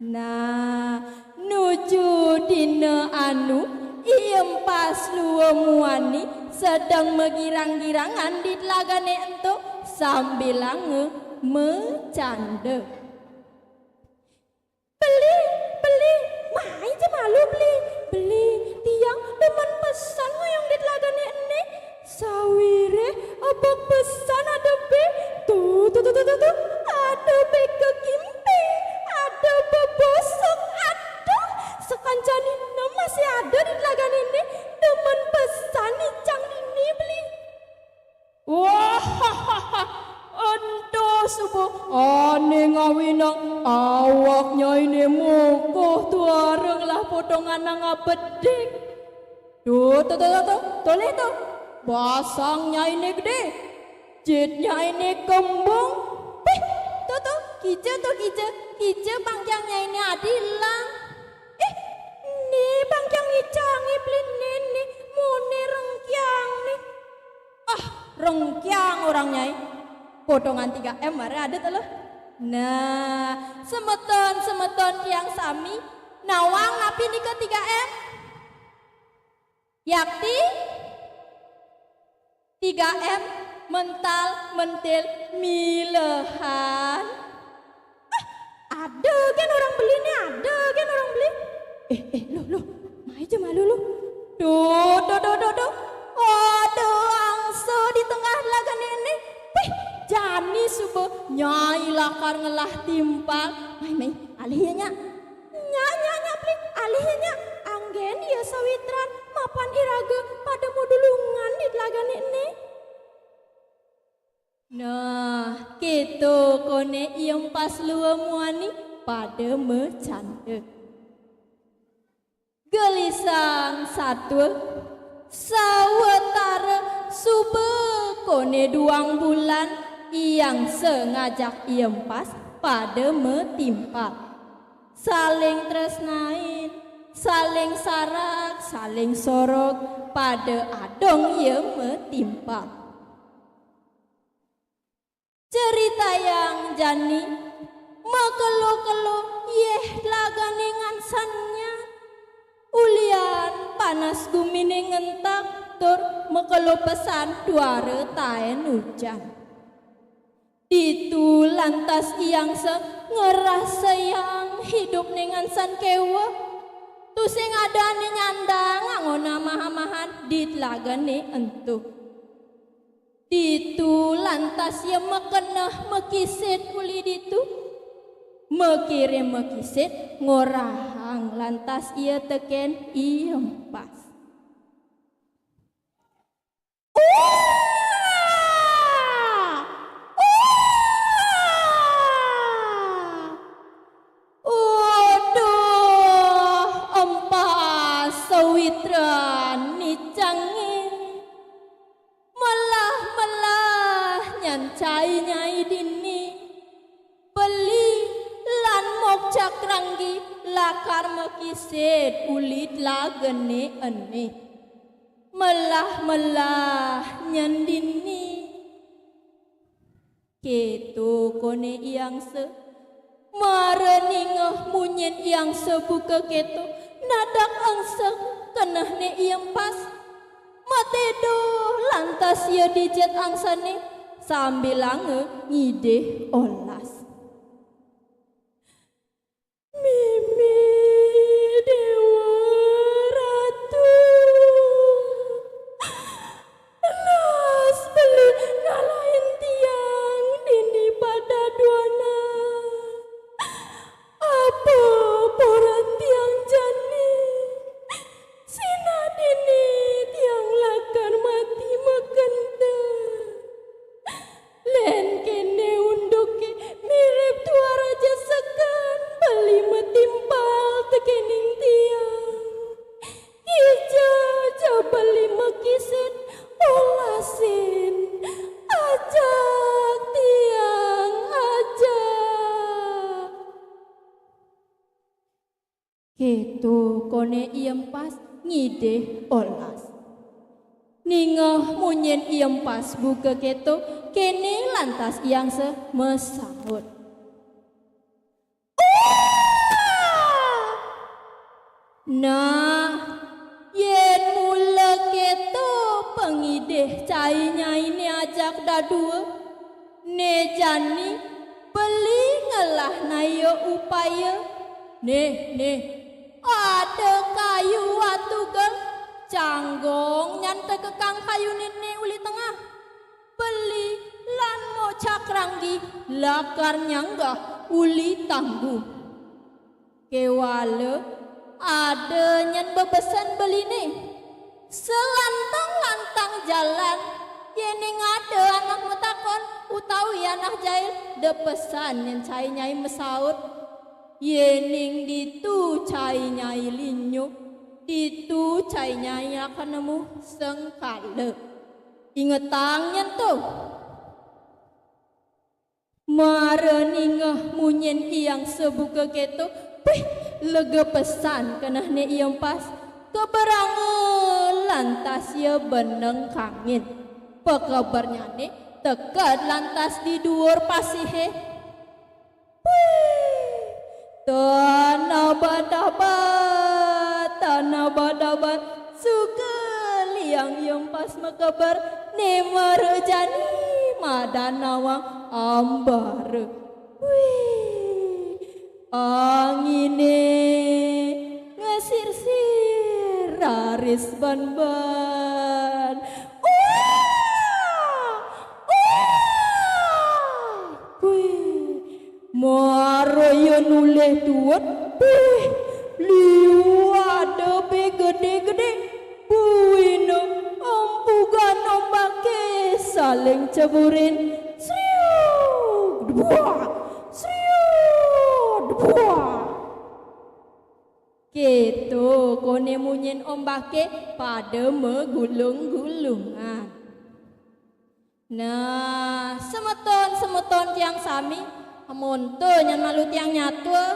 Nah, nuju dina anu, I Empas lua muani sedeng magirang-girangan di tlagané ento sambilanga macanda. "Beli, beli, mai ja malu, beli, beli, tiang demen pesan ngoyong di tlagané ené. Sawiréh ebek pesan ada bé. Tuh, tuh, tuh, tuh, tuh, tuh. Ada bé kekimping, ada bebosok, aduh, sakancan dina masih ada di tlagané ené. Demen pesan icang dini, beli." Wah, ento suba ané ngawinang awak nyainé mokoh tuara ngelah potongan abedik. Tuh, tuh, tuh, tuh, tuh, tolih tuh. Basang nyainé gedé. Jit nyainé kembung. Pih, tuh, tuh, kija tuh, kija. Kija bangkiang nyainé adilang. Ih, né bangkiang icangé, beli, né, né, moné rengkiang né. Ah, rengkiang orang nyai. Potongan tiga M mara ada to, Luh. Nah, semeton-semeton tiang sami, nawang napi nika tiga M? Yakti? Tiga M, mental, mentil, milehan. Ah, ada gén orang beli né, ada gén orang beli. Eh, eh, Luh, Luh, mai ja malu, Luh. Duh, duh, duh, duh, duh. Ada angsa di tengah tlagané ené. Pih, jani suba nyai lakar ngelah timpal. Mai, mai, alih ya, Nyak. Nyak, Nyak, Nyak, beli, alih ya, Nyak. Anggén ia sawitran mapan iraga pada madulungan di tlagané ené. Nah, kéto koné I Empas lua muani pada macanda. Gelisang satua, sawatara suba koné duang bulan, I Angsa ngajak I Empas pada matimpal. Saling tresnain, saling sarag, saling sorog, pada adong ia matimpal. Ceritayang jani, makelo-kelo yéh tlagané ngansan nyat. Ulian panas guminé ngentak tur makelo pesan tuara taén ujan. Ditu lantas I Angsa ngrasayang idupné ngansan kéweh. Tusing ada ané nyandang angonan amah-amahan di tlagané ento. Ditu lantas ia makeneh makisid uli ditu. Makirim makisid ngorahang lantas ia tekén I Empas. Uah! Uah! Aduh, Empas sawitran icangé. Melah-melah nyan cai nyai dini. Beli lan Mok Cakranggi lakar makisid uli tlagané ené. Melah-melah nyen dini. Kéto koné I Angsa. Mara ningeh munyin I Angsa buka kéto, nadak engsek kenehné I Empas. Matédo lantas ia di jit angsané, sambilanga ngidih olas. Mimih Déwa Ratu, las beli ngalahin tiang dini pada duana. Apa poran tiang jani? Sinah dini tiang lakar mati makenta. Lén kéné unduké mirib tuara ja seken beli matimpal tekéning tiang. Kija ja beli makisid olasin, ajak tiang, ajak. Kéto koné I Empas ngidih olas. Ningeh munyin I Empas buka kéto, kéné lantas I Angsa masaut. Nah, yén mula kéto pangidih cai nyainé ajak dadua, né jani beli ngelah naya upaya. Nih, nih, ada kayu atugel, canggong nyan tekekang kayuné né uli tengah. Beli lan mocak ranggi lakar nyanggah uli tanggu. Kéwala ada nyen bebesen beliné. Selantang-lantang jalan, yéning ada anak matakon utawi anak jail, da pesan nyen cai nyai masaut. Yéning ditu cai nyai linyuh, ditu cai nyai akan nemu sengkala. Ingetang nyen to. Mara ningeh munyin I Angsa buka kéto, pih, lega pesan kenehné I Empas. Keberanga lantas ia beneng kangin. Pakebernyané teked lantas di duur pasihé. Pih, tanah batabat, tanah batabat. Suka liang I Empas makeber, né mara jani madan nawang ambara. Wih, anginé ngasirsir raris banban. Uah! Uah! Wih, mara ia nulih tuut, pih, liu ada bé gedé-gedé. Buina empugan ombaké saling ceburin. Sriu, debuak, sriu, debuak. Kéto koné munyin ombaké pada magulung-gulungan. Nah, semeton-semeton tiang sami, amonto nyan malu tiang nyatua.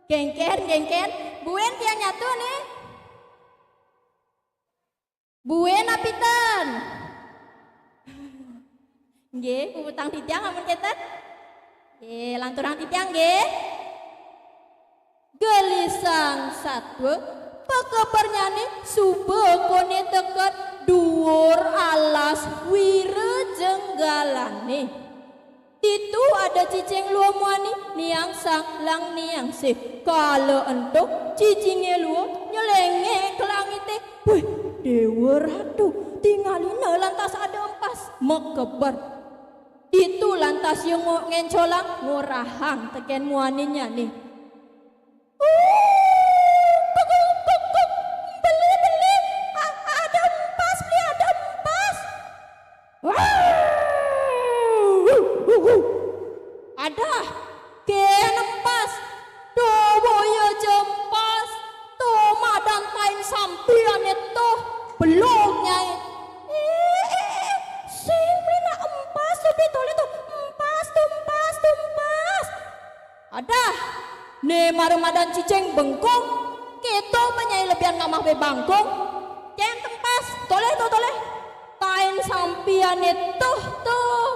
Kénkén, kénkén, buin tiang nyatua né. Buin napi ten? Nggih, puputang titiang amun kéten. Nggih, lanturang titiang nggih. Gelisang satua, pakebernyané suba koné teked duur alas Wirajenggalané. Ditu ada cicing lua muani, niang sang lan niang sih. Kala ento cicingé lua nyeléngék ka langité. Wih, Déwa Ratu, tingalina lantas ada empas makeber. Ditu lantas ia ngo-, ngéncolang ngorahang tekén muaninnyané. Beli, beli, a-, ada empas, beli, ada empas. Adah, kén empas. Tuh, boya ja empas. Tuh, madan tain sampi ané tuh. Belog nyai. Eh, eh, eh, sing beli nak empas, tuh, beli tolé tuh. Empas, tuh, empas, tuh, empas. Adah, né mara madan cicing bengkung, kéto ba nyai lebihan ngamah bé bangkung. Kén tempat. Toleh, tain sampiané tuh, tuh.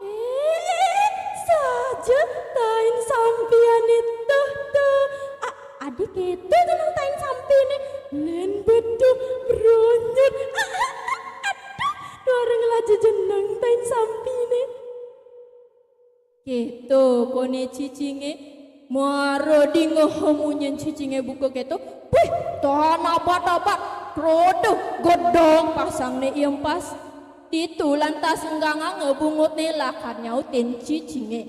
Eh, saja tain sampiané tuh, tuh. A-, adi kéto jeneng tain sampiné. Lén bedo bronyot. A-, a-, a-, aduh, duareng laja jeneng tain sampiné. Kéto koné cicingé, mara dingeh munyin cicingé buka kéto, wih, tan abat-abat, krodo, gedhong pasangné I Empas. Ditu lantas ngganganga bungutné lakar nyautin cicingé.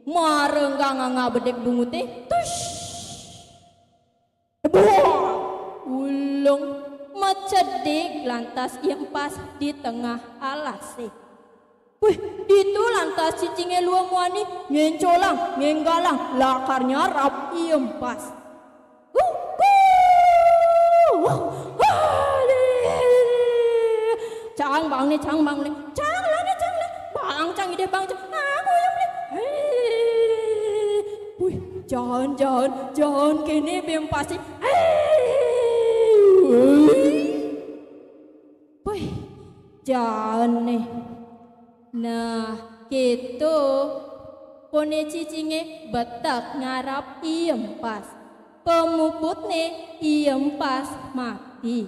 Mara ngganganga bedik bunguté, tush. Debok! Ulung, macedik lantas I Empas di tengah alasé. Wih, ditu lantas cicingé luwih muani, ngéncolang, ngénggalang, lakar nyarap I Empas. Kuku! Wah, wah, cang bangné, cang bangné, cang lané, cang lané, bang cang idih, bang cang, aku yang beli. Hei. Wih, jaen, jaen, jaen kéné I Empas. Hei. Wih, jaen né. Nah, kéto. Koné cicingé betek nyarap I Empas. Pamuputné I Empas mati.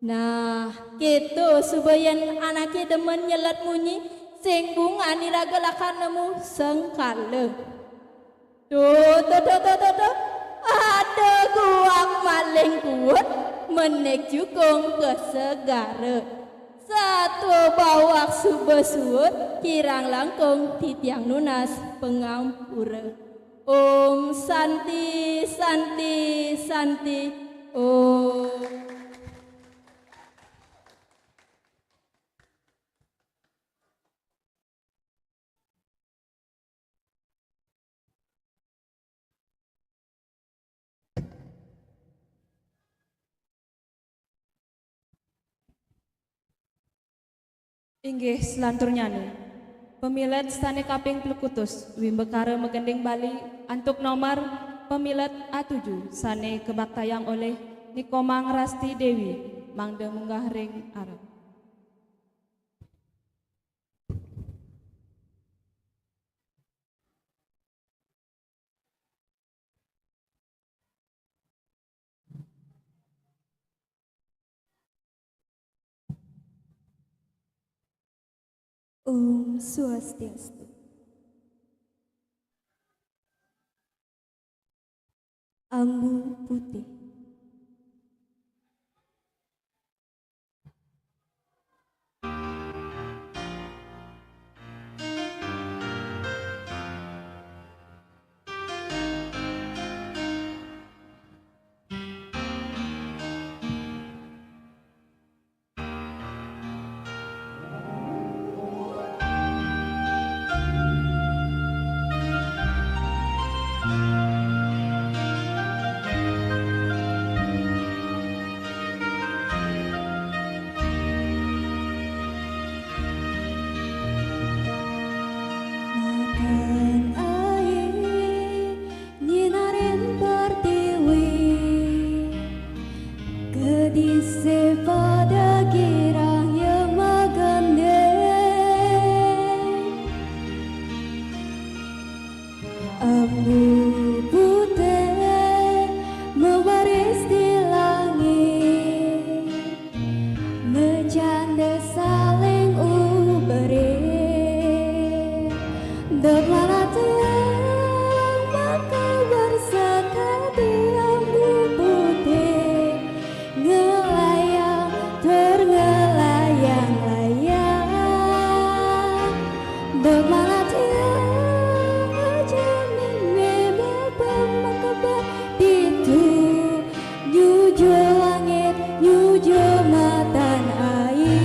Nah, kéto suba yén anaké demen nyelet munyi, sing bungan iraga lakar nemu sengkala. Tuh, tuh, tuh, tuh, tuh, tuh. Ada guak maling kuut, menik jukung ka segara. Satua bawak suba suud, kirang langkung titiang nunas pangampura. Om Santi, Santi, Santi, Om. Inggih, selanturnyané. Pamilet sané kaping plekutus, wimbakara magending Bali, antuk nomor pamilet A tujuh, sané kabaktayang olih Ni Komang Rasti Déwi, mangda munggah ring arep. Om Swastiastu. Ambu putih. Makan air nyinarin pertiwi. Kedise pada girang ya magandeng. Ambu putih mewaris di langit. Mejang desa ling uberi. Dot malah tuang maka bersekati ambu putih. Ngelayang tur ngelayang-layang. Dot malah tuang aja mimpi bapa maka berditu. Nyujur langit, nyujur matan air.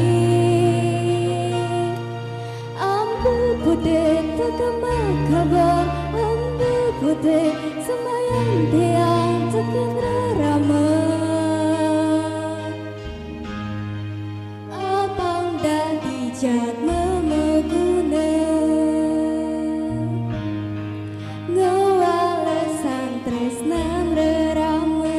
Ambu putih tekemah kabar, ambu putih sembahyang tiang teken rerama. Apang dadi jadma maguna. Ngewalesan tresnan rerama.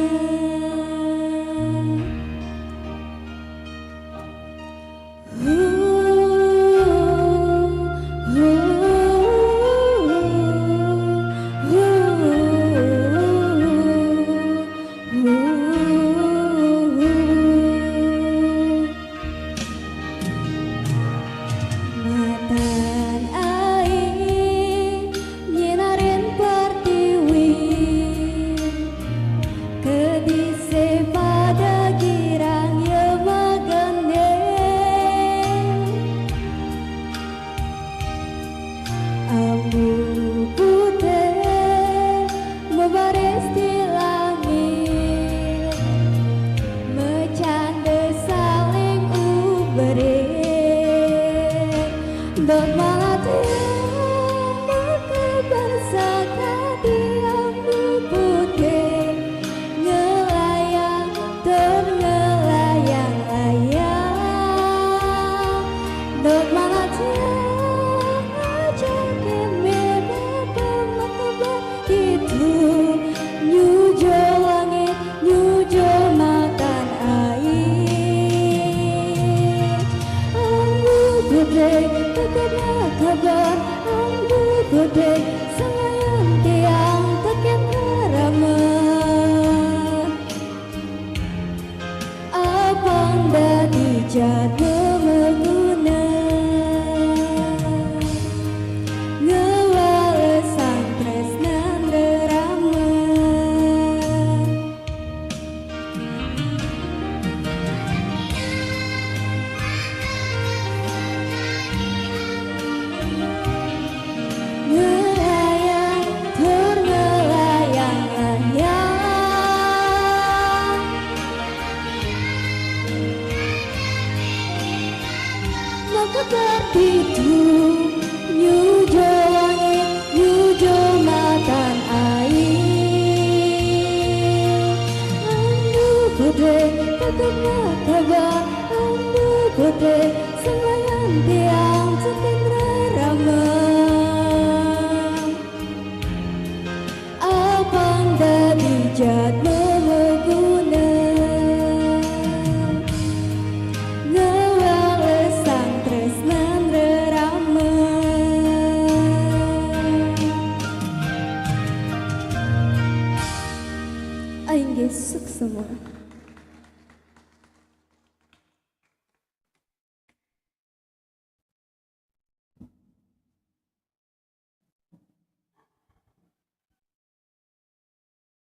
Jadma maguna ngawalesang tresnan rerama. Ngelayang, tur ngelayang-layang. Maka tertidur, nyujo wangi, nyujo matan ai. Andu kode, tetep makabar, andu kode, selayan tiang cetin rerama. Apang dadi jadma maguna ngawalesang tresnan rerama. Inggih, suksma.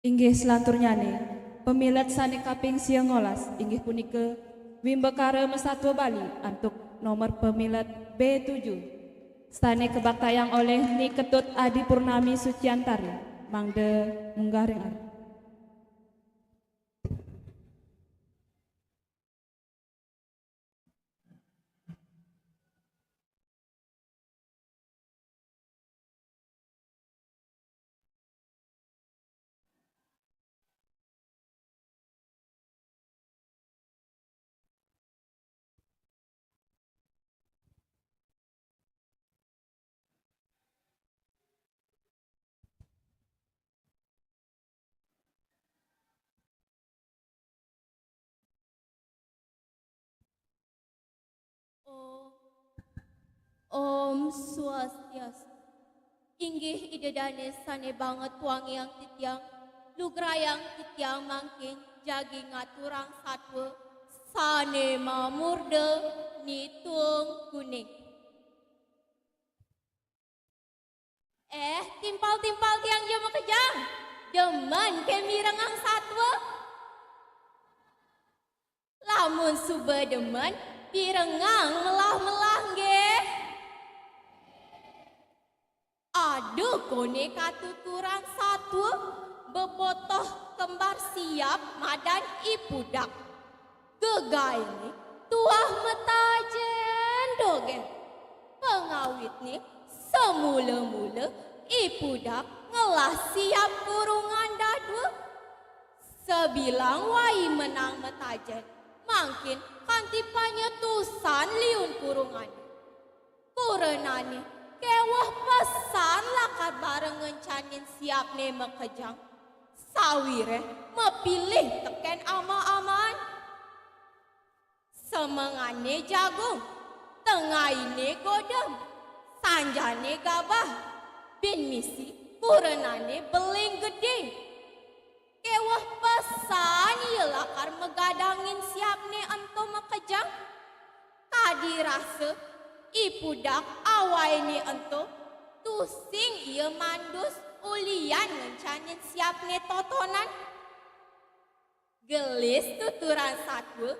Inggih, selanturnyané, pamilet sané kaping siangolas inggih punika Wimbakara Masatua Bali antuk nomor pamilet B tujuh. Sané kabaktayang olih Ni Ketut Adi Purnami Suciantari, mangda munggah ring arep. Om, Om Swastiastu. Inggih Ida Dané sané banget wangiang titiang, lugrayang titiang mangkin jagi ngaturang satua sané mamurda Ni Tuung Kuning. Eh, timpal-timpal tiang ja makejang. Demen ké mirengang satua? Lamun suba demen, pirengang melah-melah nggih. Ada koné katuturan satua bebotoh kembar siap madan I Pudak. Gegainé tuah matajén dogén. Pangawitné samula-mula I Pudak ngelah siap kurungan dadua. Sabilang wai menang matajén, mangkin kanti panyetusan liun kurungané. Kurenané kéweh pesan lakar bareng ngencanin siapné makejang, sawiréh mapilih tekén ama-amaan. Semengané jagung, tengainé godem, sanjané gabah, buin misi kurenané beling gedé. Kéweh pesan ia lakar magadangin siapné ento makejang. Kadi rasa I Pudak awainé ento, tusing ia mandus ulian ngencanin siapné totonan. Gelis tuturan satua,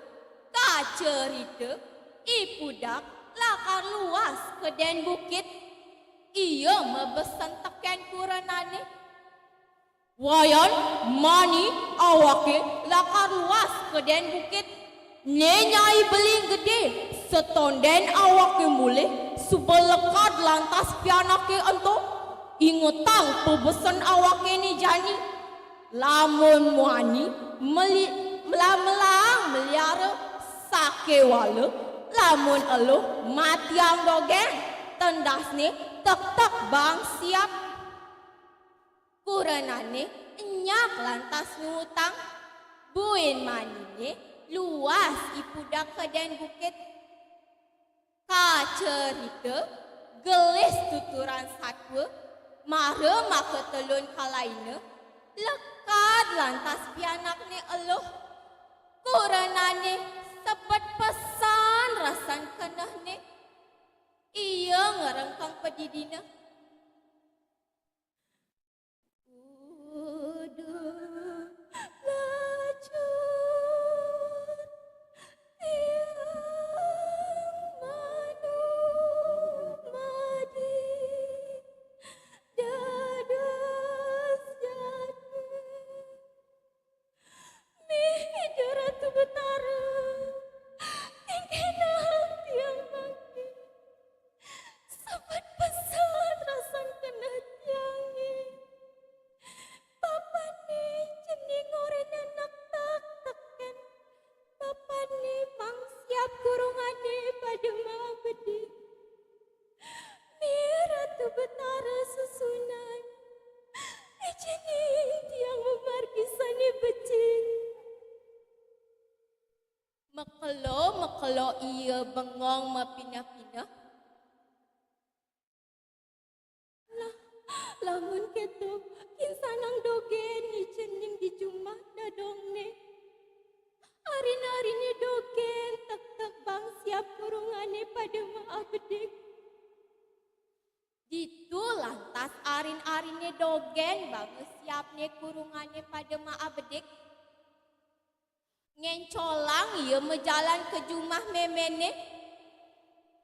kacerita I Pudak lakar luas ka dén bukit. Ia mabesen tekén kurenané. Wayan mani awaké lakar luas ka dén bukit. Né nyai beling gedé, setondén awaké mulih, suba lekad lantas pianaké ento. Ingetang pabesen awaké né jani. Lamun muani meli-, mela-, melaang meliara sakéwala, lamun eluh matiang dogén, tendasné tektek baang siap. Kurenané nyak lantas nuutang, buin maniné luas I Pudak ka dén bukit. Kacerita gelis tuturan satua, mara makatelun kalaina, lekad lantas pianakné eluh. Kurenané sebet pesan dina. Uduh lacur tiang manumadi dados jatuh. Mih, Ida Ratu Betara, engkenang tiang mangkin. Sebet pesan rasan keneh tiange. Bapane cening orena nektek teken. Bapane pang siap kurungane pada maabedik. Mih, Ratu Betara susunan. Cening tiang mamargi sane becik. Makelo, makelo ia bengong mapineh-pineh. Lah, lamun keto, kinsanang dogen I Cening di jumah dadongne. Arin-arine dogen tektek bang siap kurungane pada maabedik. Ditu lantas arin-arine dogen bang siapne kurungane pada maabedik. Ngencolang ia majalan ka jumah memene.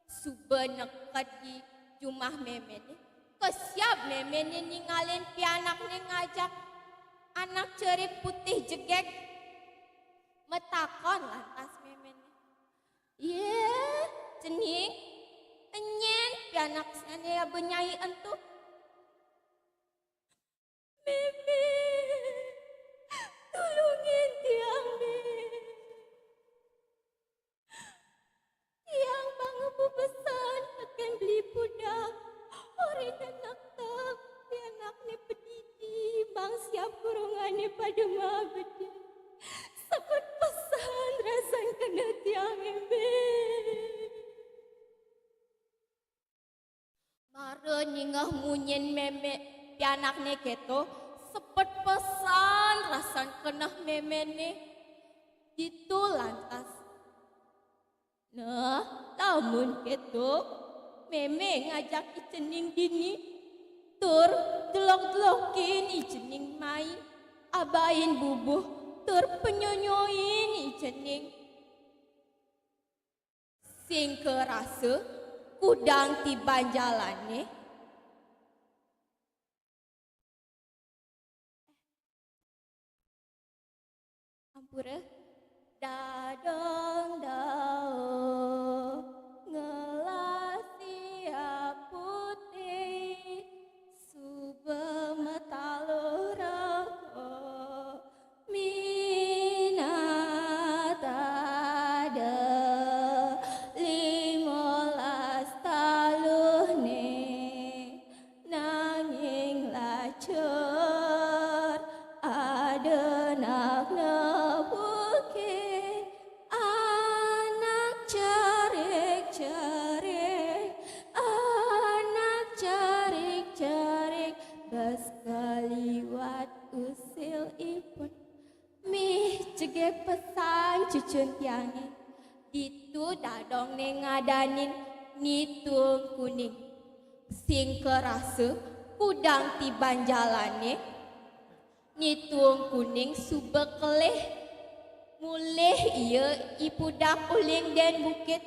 Suba neked di jumah memene, kesiab memene ningalin pianakne ngajak anak cerik putih jegeg. Matakon lantas memene, "Ye, Cening, nyen pianak sane aba nyai ento?" "Meme, tulungin tiang, Me. Tiang bang mabebesan teken Beli Pudak, orena nektek pianakne padidi bang siap kurungane pada maabedik. Sebet pesan rasan keneh tiange, Me." Mara ningeh munyin meme pianakne keto, sebet pesan rasan keneh memene. Ditu lantas, "Nah, lamun keto, meme ngajak I Cening dini, tur delok-delokin I Cening mai, abain bubuh, tur penyonyoin I Cening." Sing karasa kudang tiban jalane. Ampura. Dadong dauh ngelah siap putih, suba mataluh roko. Minat ada limolas taluhne, nanging lacur ada nak nepuke. Anak cerik-cerik, anak cerik-cerik, bes kaliwat usilipun. Mih jegeg pesan cucun tiange. Ditu dadongne ngadanin Ni Tuung Kuning. Sing karasa kudang tiban jalane, Ni Tuung Kuning suba kelih. Mulih ia I Pudak uli ngen bukit,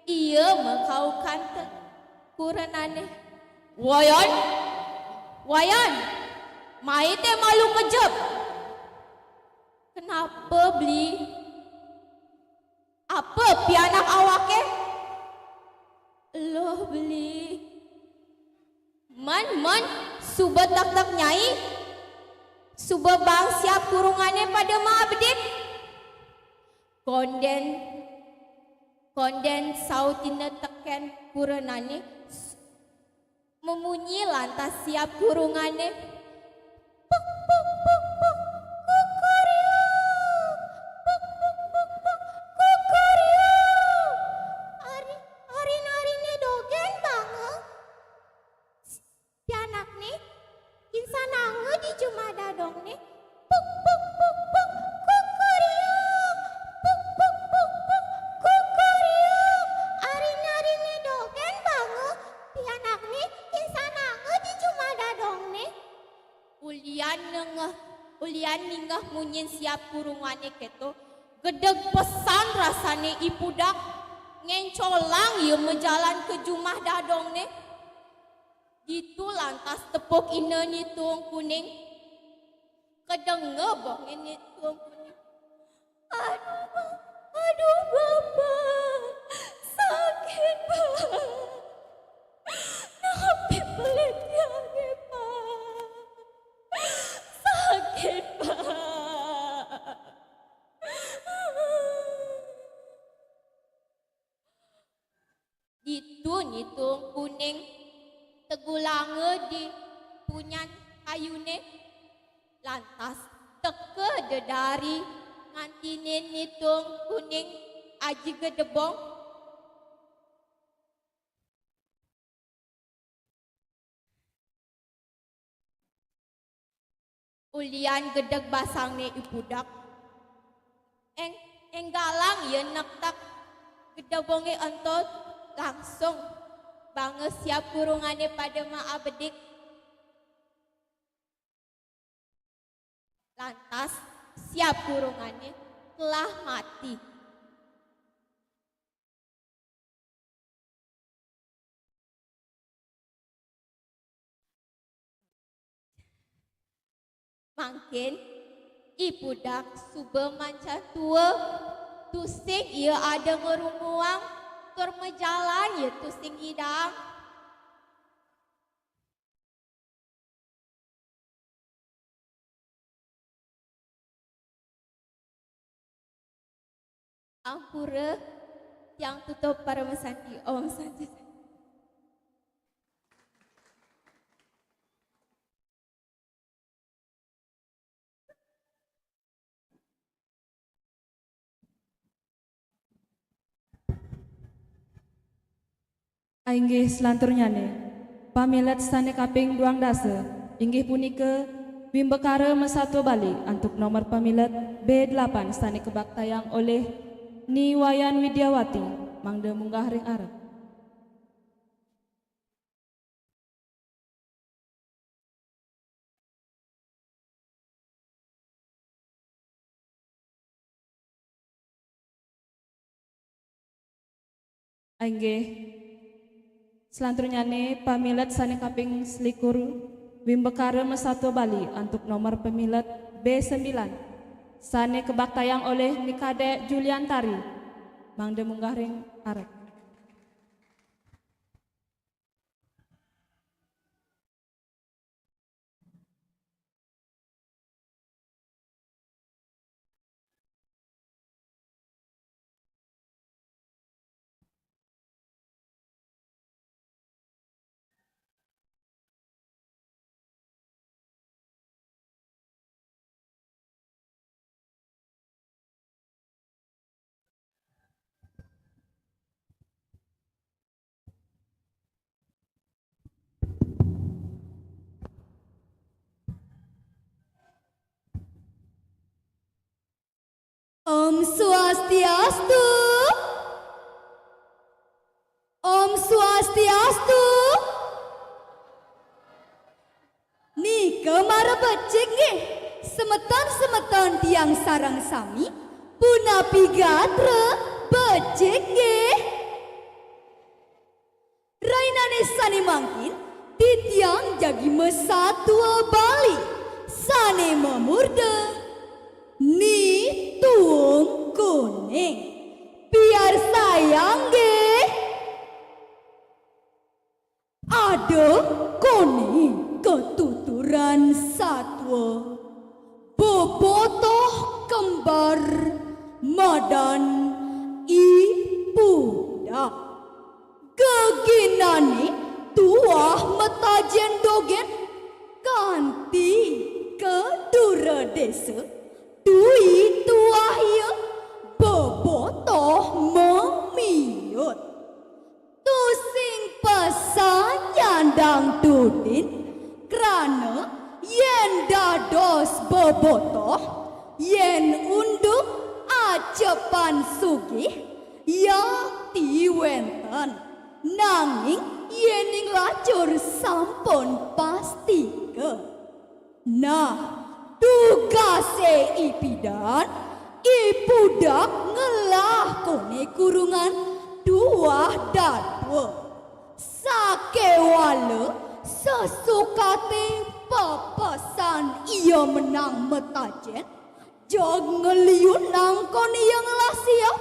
ia makaukan te-, kurenane, "Wayan, Wayan, mai te malu kejep." "Kenapa, Beli?" "Apa pianak awake?" "Eluh, Beli." "Men, men, suba tektek nyai, suba bang siap kurungane pada maabedik." Konden, konden sautina teken kurenane, mamunyi lantas siap kurungane. "Puk, puk, puk, puk, kukuriuk. Puk, puk, puk, puk, kukuriuk." Ari, arin-arine dogen banga. Pianakne, kinsananga di jumah dadongne. "Puk, puk, puk, puk, kukuriuk. Puk, puk, puk, puk, kukuriuk." Arin-arine dogen banga. Pianakne, munyin siap kurungané kéto, gedeg pesan rasané I Pudak, ngéncolang ia majalan ka jumah dadongné. Ditu lantas tepuk ina Nyi Tuung Kuning. Kedenga bongin Nyi Tuung Kuning. "Aduh, Ba-, aduh, Bapa, sakit, Ba. Napi pelit tiangé, Ba? Sakit, Ba." Ditu Nyi Tuung Kuning tegulanga di punyan kayuné, lantas teka dedari ngantinin Nyi Tuung Kuning aji gedebong. Ulian gedeg basangné I Pudak, éng-, énggalang ia nektek gedebongé ento, langsung banga siap kurungané pada maabedik. Lantas, siap kurungané telah mati. Mangkin, I Pudak suba mancan tua, tusing ia ada ngrunguang, tur majalan ia tusing nyidang. Ampura, tiang tutup paramasanti. Om Santi. Inggih, selanturnyané, pamilet sané kaping duang dasa, inggih punika Wimbakara Masatua Bali antuk nomor pamilet B delapan sané kabaktayang olih Ni Wayan Widiawati, mangda munggah ring arep. Inggih. Selanturnyané pamilet sané kaping selikur, Wimbakara Masatua Bali antuk nomor pamilet B sembilan, sané kabaktayang olih Ni Kadék Juliantari, mangda munggah ring arep. Om Swastiastu. Om Swastiastu. Nika mara becik nggih, semeton-semeton tiang sareng sami, punapi gatra becik nggih. Rahinané sané mangkin, titiang jagi masatua Bali sané mamurda Ni Tuung Kuning. Piarsayang nggih. Ada koné katuturan satua bebotoh kembar madan I Pudak. Geginané tuah matajén dogén kanti ka dura désa, dui tuah ia bebotoh mamiut. Tusing pesan nyandang tutin, krana yén dados bebotoh, yén unduk acapan sugih, yakti wénten. Nanging yéning lacur sampun pastika. Nah, Tugasé I Pidan, I Pudak ngelah koné kurungan duah dadua. Sakéwala sesukaté pepesan ia menang matajén, jeg ngeliunang koné ia ngelah siap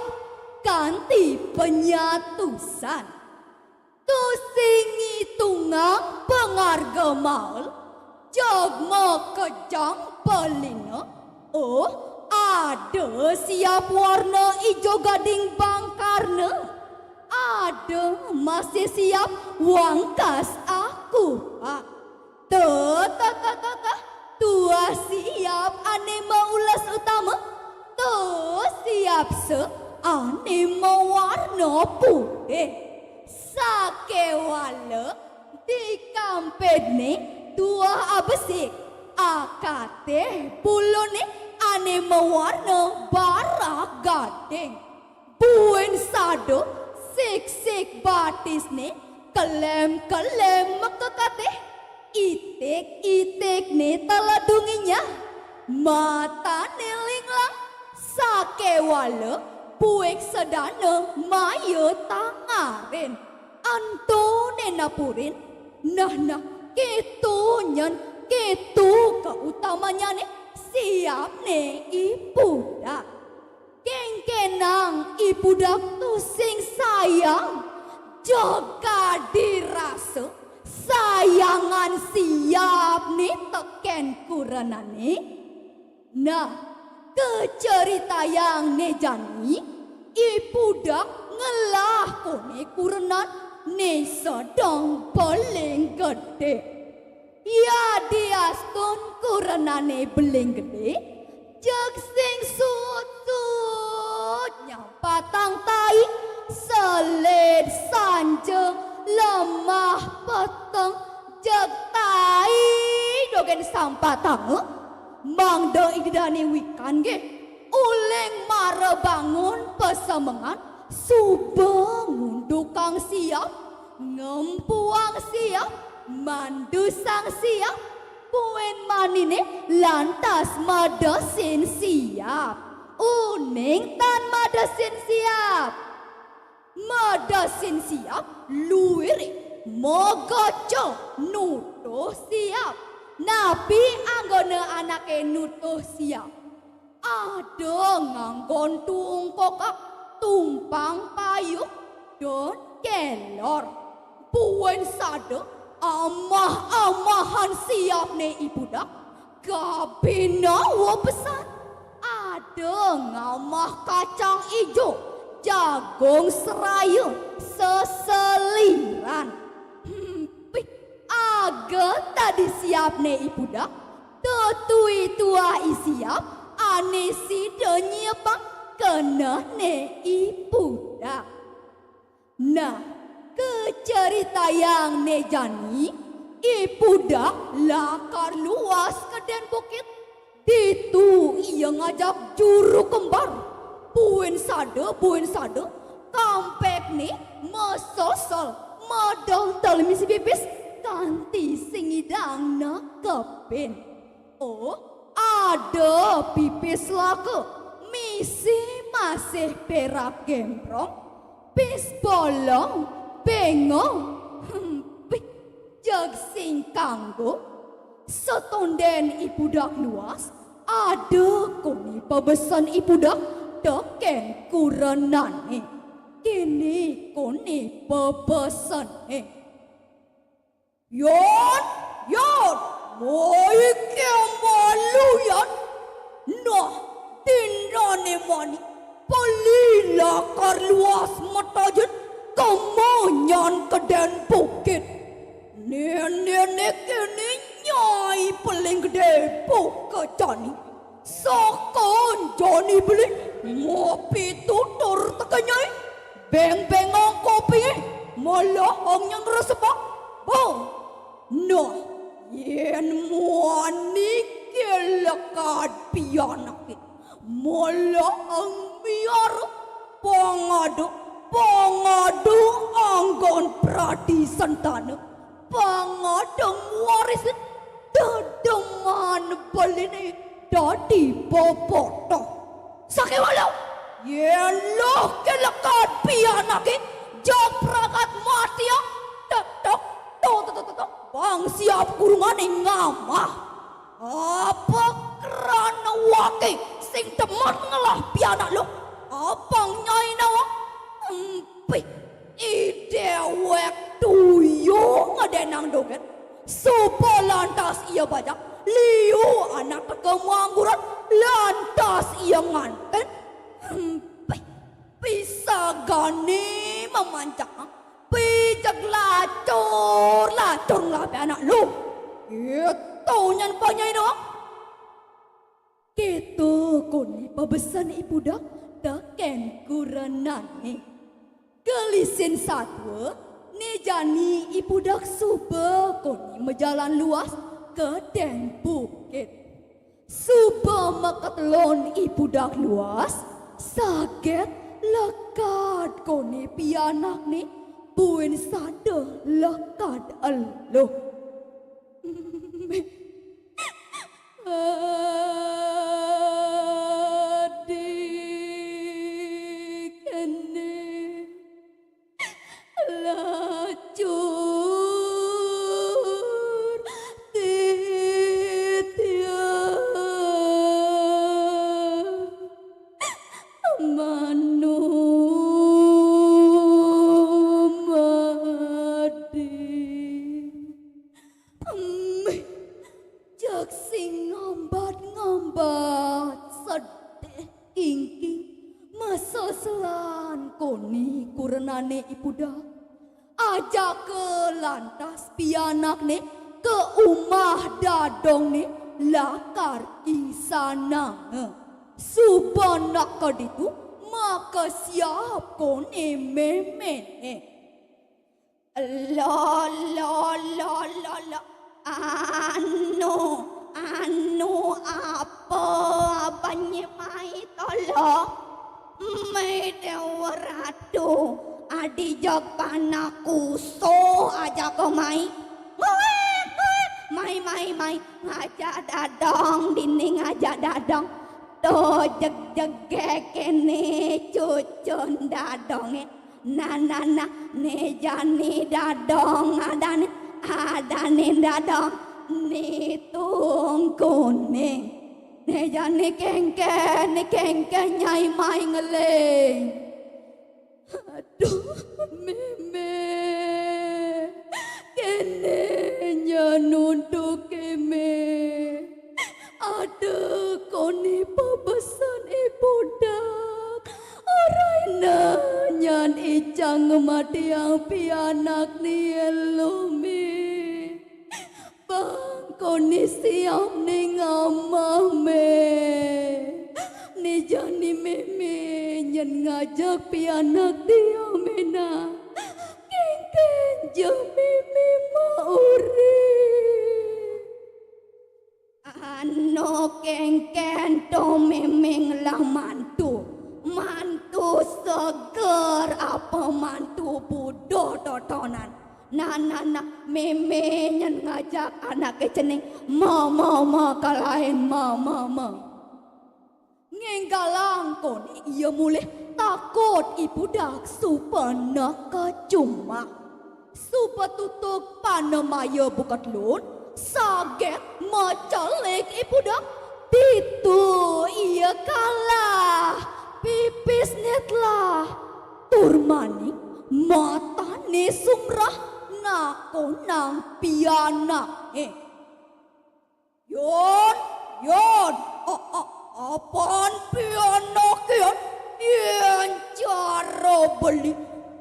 kanti penyatusan. Tusing ngitungang pangarga mael, jeg makejang pelina. Oh, ada siap warna ijo gading bangkarna. Ada masih siap wangkas akupak. Tuh, tuh, tuh, tuh, tuh. Tuah siap ané maules utama. Tuh siap sa ané mawarna putih. Sakéwala di kampidné tuah abesik. Akatih buluné ané mawarna barak gading. Buin sada siksik batisné kelem-kelem makakatih. Itik-itikné taladung inyah. Matané linglang. Sakéwala buik sedana maya tangarin. Antoné napurin. Nah, nah, kéto nyen, kéto kautamanyané siapné I Pudak. Kéngkénang I Pudak tusing sayang, jeg kadi rasa sayangan siapné tekén kurenané. Nah, kacaritayang né jani, I Pudak ngelah koné kurenan né sedeng beling gedé. Yadiastun kurenané beling gedé, jeg sing sut-sut nyampatang tai, selid sanja lemah peteng, jeg tai dogén sampatanga, mangda ida dané wikan nggih, uling mara bangun pasemengan, suba ngundukang siap, ngempuang siap, mandusang siap, buin maniné lantas madesin siap. Uning tan madesin siap. Madesin siap, luiré mageja nutuh siap. Napi anggona anaké nutuh siap? Ada nganggon tungkokak, tumpang payung, dan kelor. Buin sada amah-amahan siapné I Pudak, kabinawa pesan. Ada ngamah kacang ijo, jagung seraya, seseliran. Hempih, aga tadi siapné I Pudak, tetui tuah I Siap, ané sida nyiapang kenehné I Pudak. Nah, kacaritayang né jani, I Pudak lakar luas ka dén bukit. Ditu ia ngajak juru kembar. Buin sada, buin sada, kampekné masosol, madengtel misi pipis, kanti sing ngidang nekepin. Oh, ada pipis laka, misi masih perak gemprong, pis bolong, bengong. Hempih, jeg sing kanggo. Satondén I Pudak luas, ada koné pabesen I Pudak tekén kurenané. Kéné koné pabesenné. Yan, Yan, mai ké malu, Yan. Nah, dinané mani, pelih lakar luas matajén, kema nyan ka dén bukit. Nénéné kéné nyai beling gedé buka jani. Sakan jani beli, mapitutur teka nyai. Beng-bengong kopingé, malah angin resepang. Bang. Nah, yén mani ké lekad pianaké, malah ang miara pangada, pangada anggon pradi sentana, pangada ngwarisin dedeman beliné. dadi bebotoh. Sakéwala, yén luh ké lekad pianaké, jag pragat mati, ah. Tek, tek, tok, tok, tok, tok, tok, bang siap kurungané ngamah. Apa krana waké sing demen ngelah pianak luh? Apa nyai nawa? Empih, i déwék tuyu ngedénang dogén. Suba lantas ia bajang, liu anak teka mangguran, lantas ia nganten. Empih, pisagané mamanjang, pijeg lacur-lacur ngelah pianak luh. Kéto nyén banyai doang. Kéto koné pabesen I Pudak tekén kurenané. Gelisin satua, né jani I Pudak suba koné majalan luas ka dén bukit. Suba makatelon I Pudak luas, saget lekad koné pianakné, buin sada lekad eluh. Adi kéné lacur titiang manu madi. Emih, jag sing ngambat-ngambat sedih kingking, maseselan koné kurenané I Pudak. Ajaka lantas pianakné ka umah dadongné lakar kisananga. Suba nak ka ditu, makesiab koné méméné. Lo, lo, lo, lo, lo. Anu, anu, apa abanye mai to lo? Mai Déwa Ratu, adi jag panak kusuh ajaka mai. Nguék, nguék, mai, mai, mai. Ngajak dadong, dini ngajak dadong. To jeg-jegé kéné cucun dadongé. Nah, nah, nah, né jani dadong adané, adané dadong, né tungkuné. Né jani kéngkén, né kéngkén nyai mai ngeling. Aduh, mémé, kéné nyén nuntuké mé. Ada koné pabesen I Pudak. Oraina nyén icang ngamatiang pianakné luh mé. Bang koné siapné ngamah mé. Né jani mémé nyén ngajak pianak tiang mé nah. Kéngkén ja mémé maurip. Anu kéngkén to mémé ngelah mantu. Mantu seger apa mantu buduh totonan. Nah, nah, nah, mémé nyén ngajak anaké cening. Ma, ma, ma, kalahin ma, ma, ma. Ngénggalang koné ia mulih takut I Pudak suba neka jumah. Suba tutug panemaya buka telun, saget macelik I Pudak. Ditu ia kalah, pipisné telah, tur maning matané sumrah nakonang pianaké. Yan, yan, a, a, apan pianaké yan? Yén cara beli,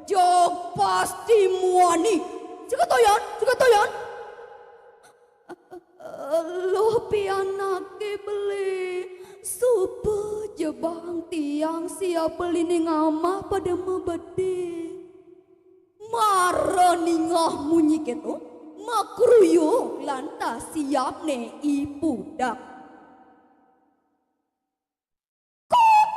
jag pasti muani. Segata yan, segata yan. Luh pianaké beli, suba ja bang tiang siap beliné ngamah pada mabedé. Mara ningeh munyi kéto, makruyuk lantas siapné I Pudak. Kukuruk.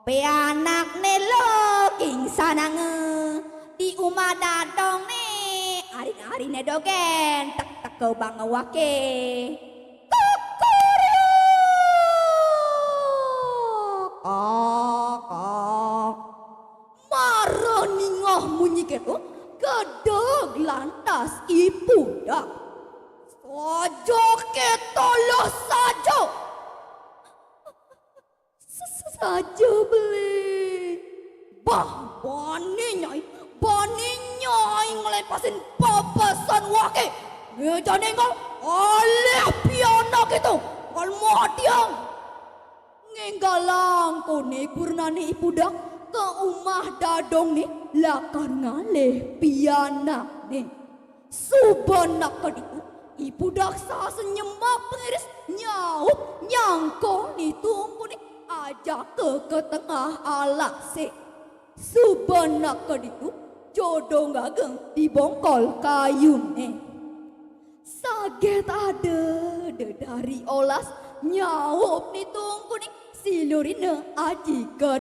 Pianakné luh kingsananga, di umah dadongné Arina dogén, tak-tak kau bang wake. Kukuruyuk! Kok, kok. Mara ningeh munyi kéto, gedeg lantas I Pudak. Saja kéto lah saja. Saja beli. Bah, bani nyai, bani nyai nglepasin bebesan wake. Ngéjané ngol alih pianak itu, ngol madiang. Ngénggalang koné purnané I Pudak ka umah dadongné lakar ngalih pianakné. Suba nak ka ditu, I Pudak saha senyemak pangiris nyaup nyangkon I Tungkuné ajaka ka tengah alasé. Suba nak ka ditu, jodong ageng di bongkol kayuné. Saget ada dedari olas nyaup I Tungkuné, silurina aji ka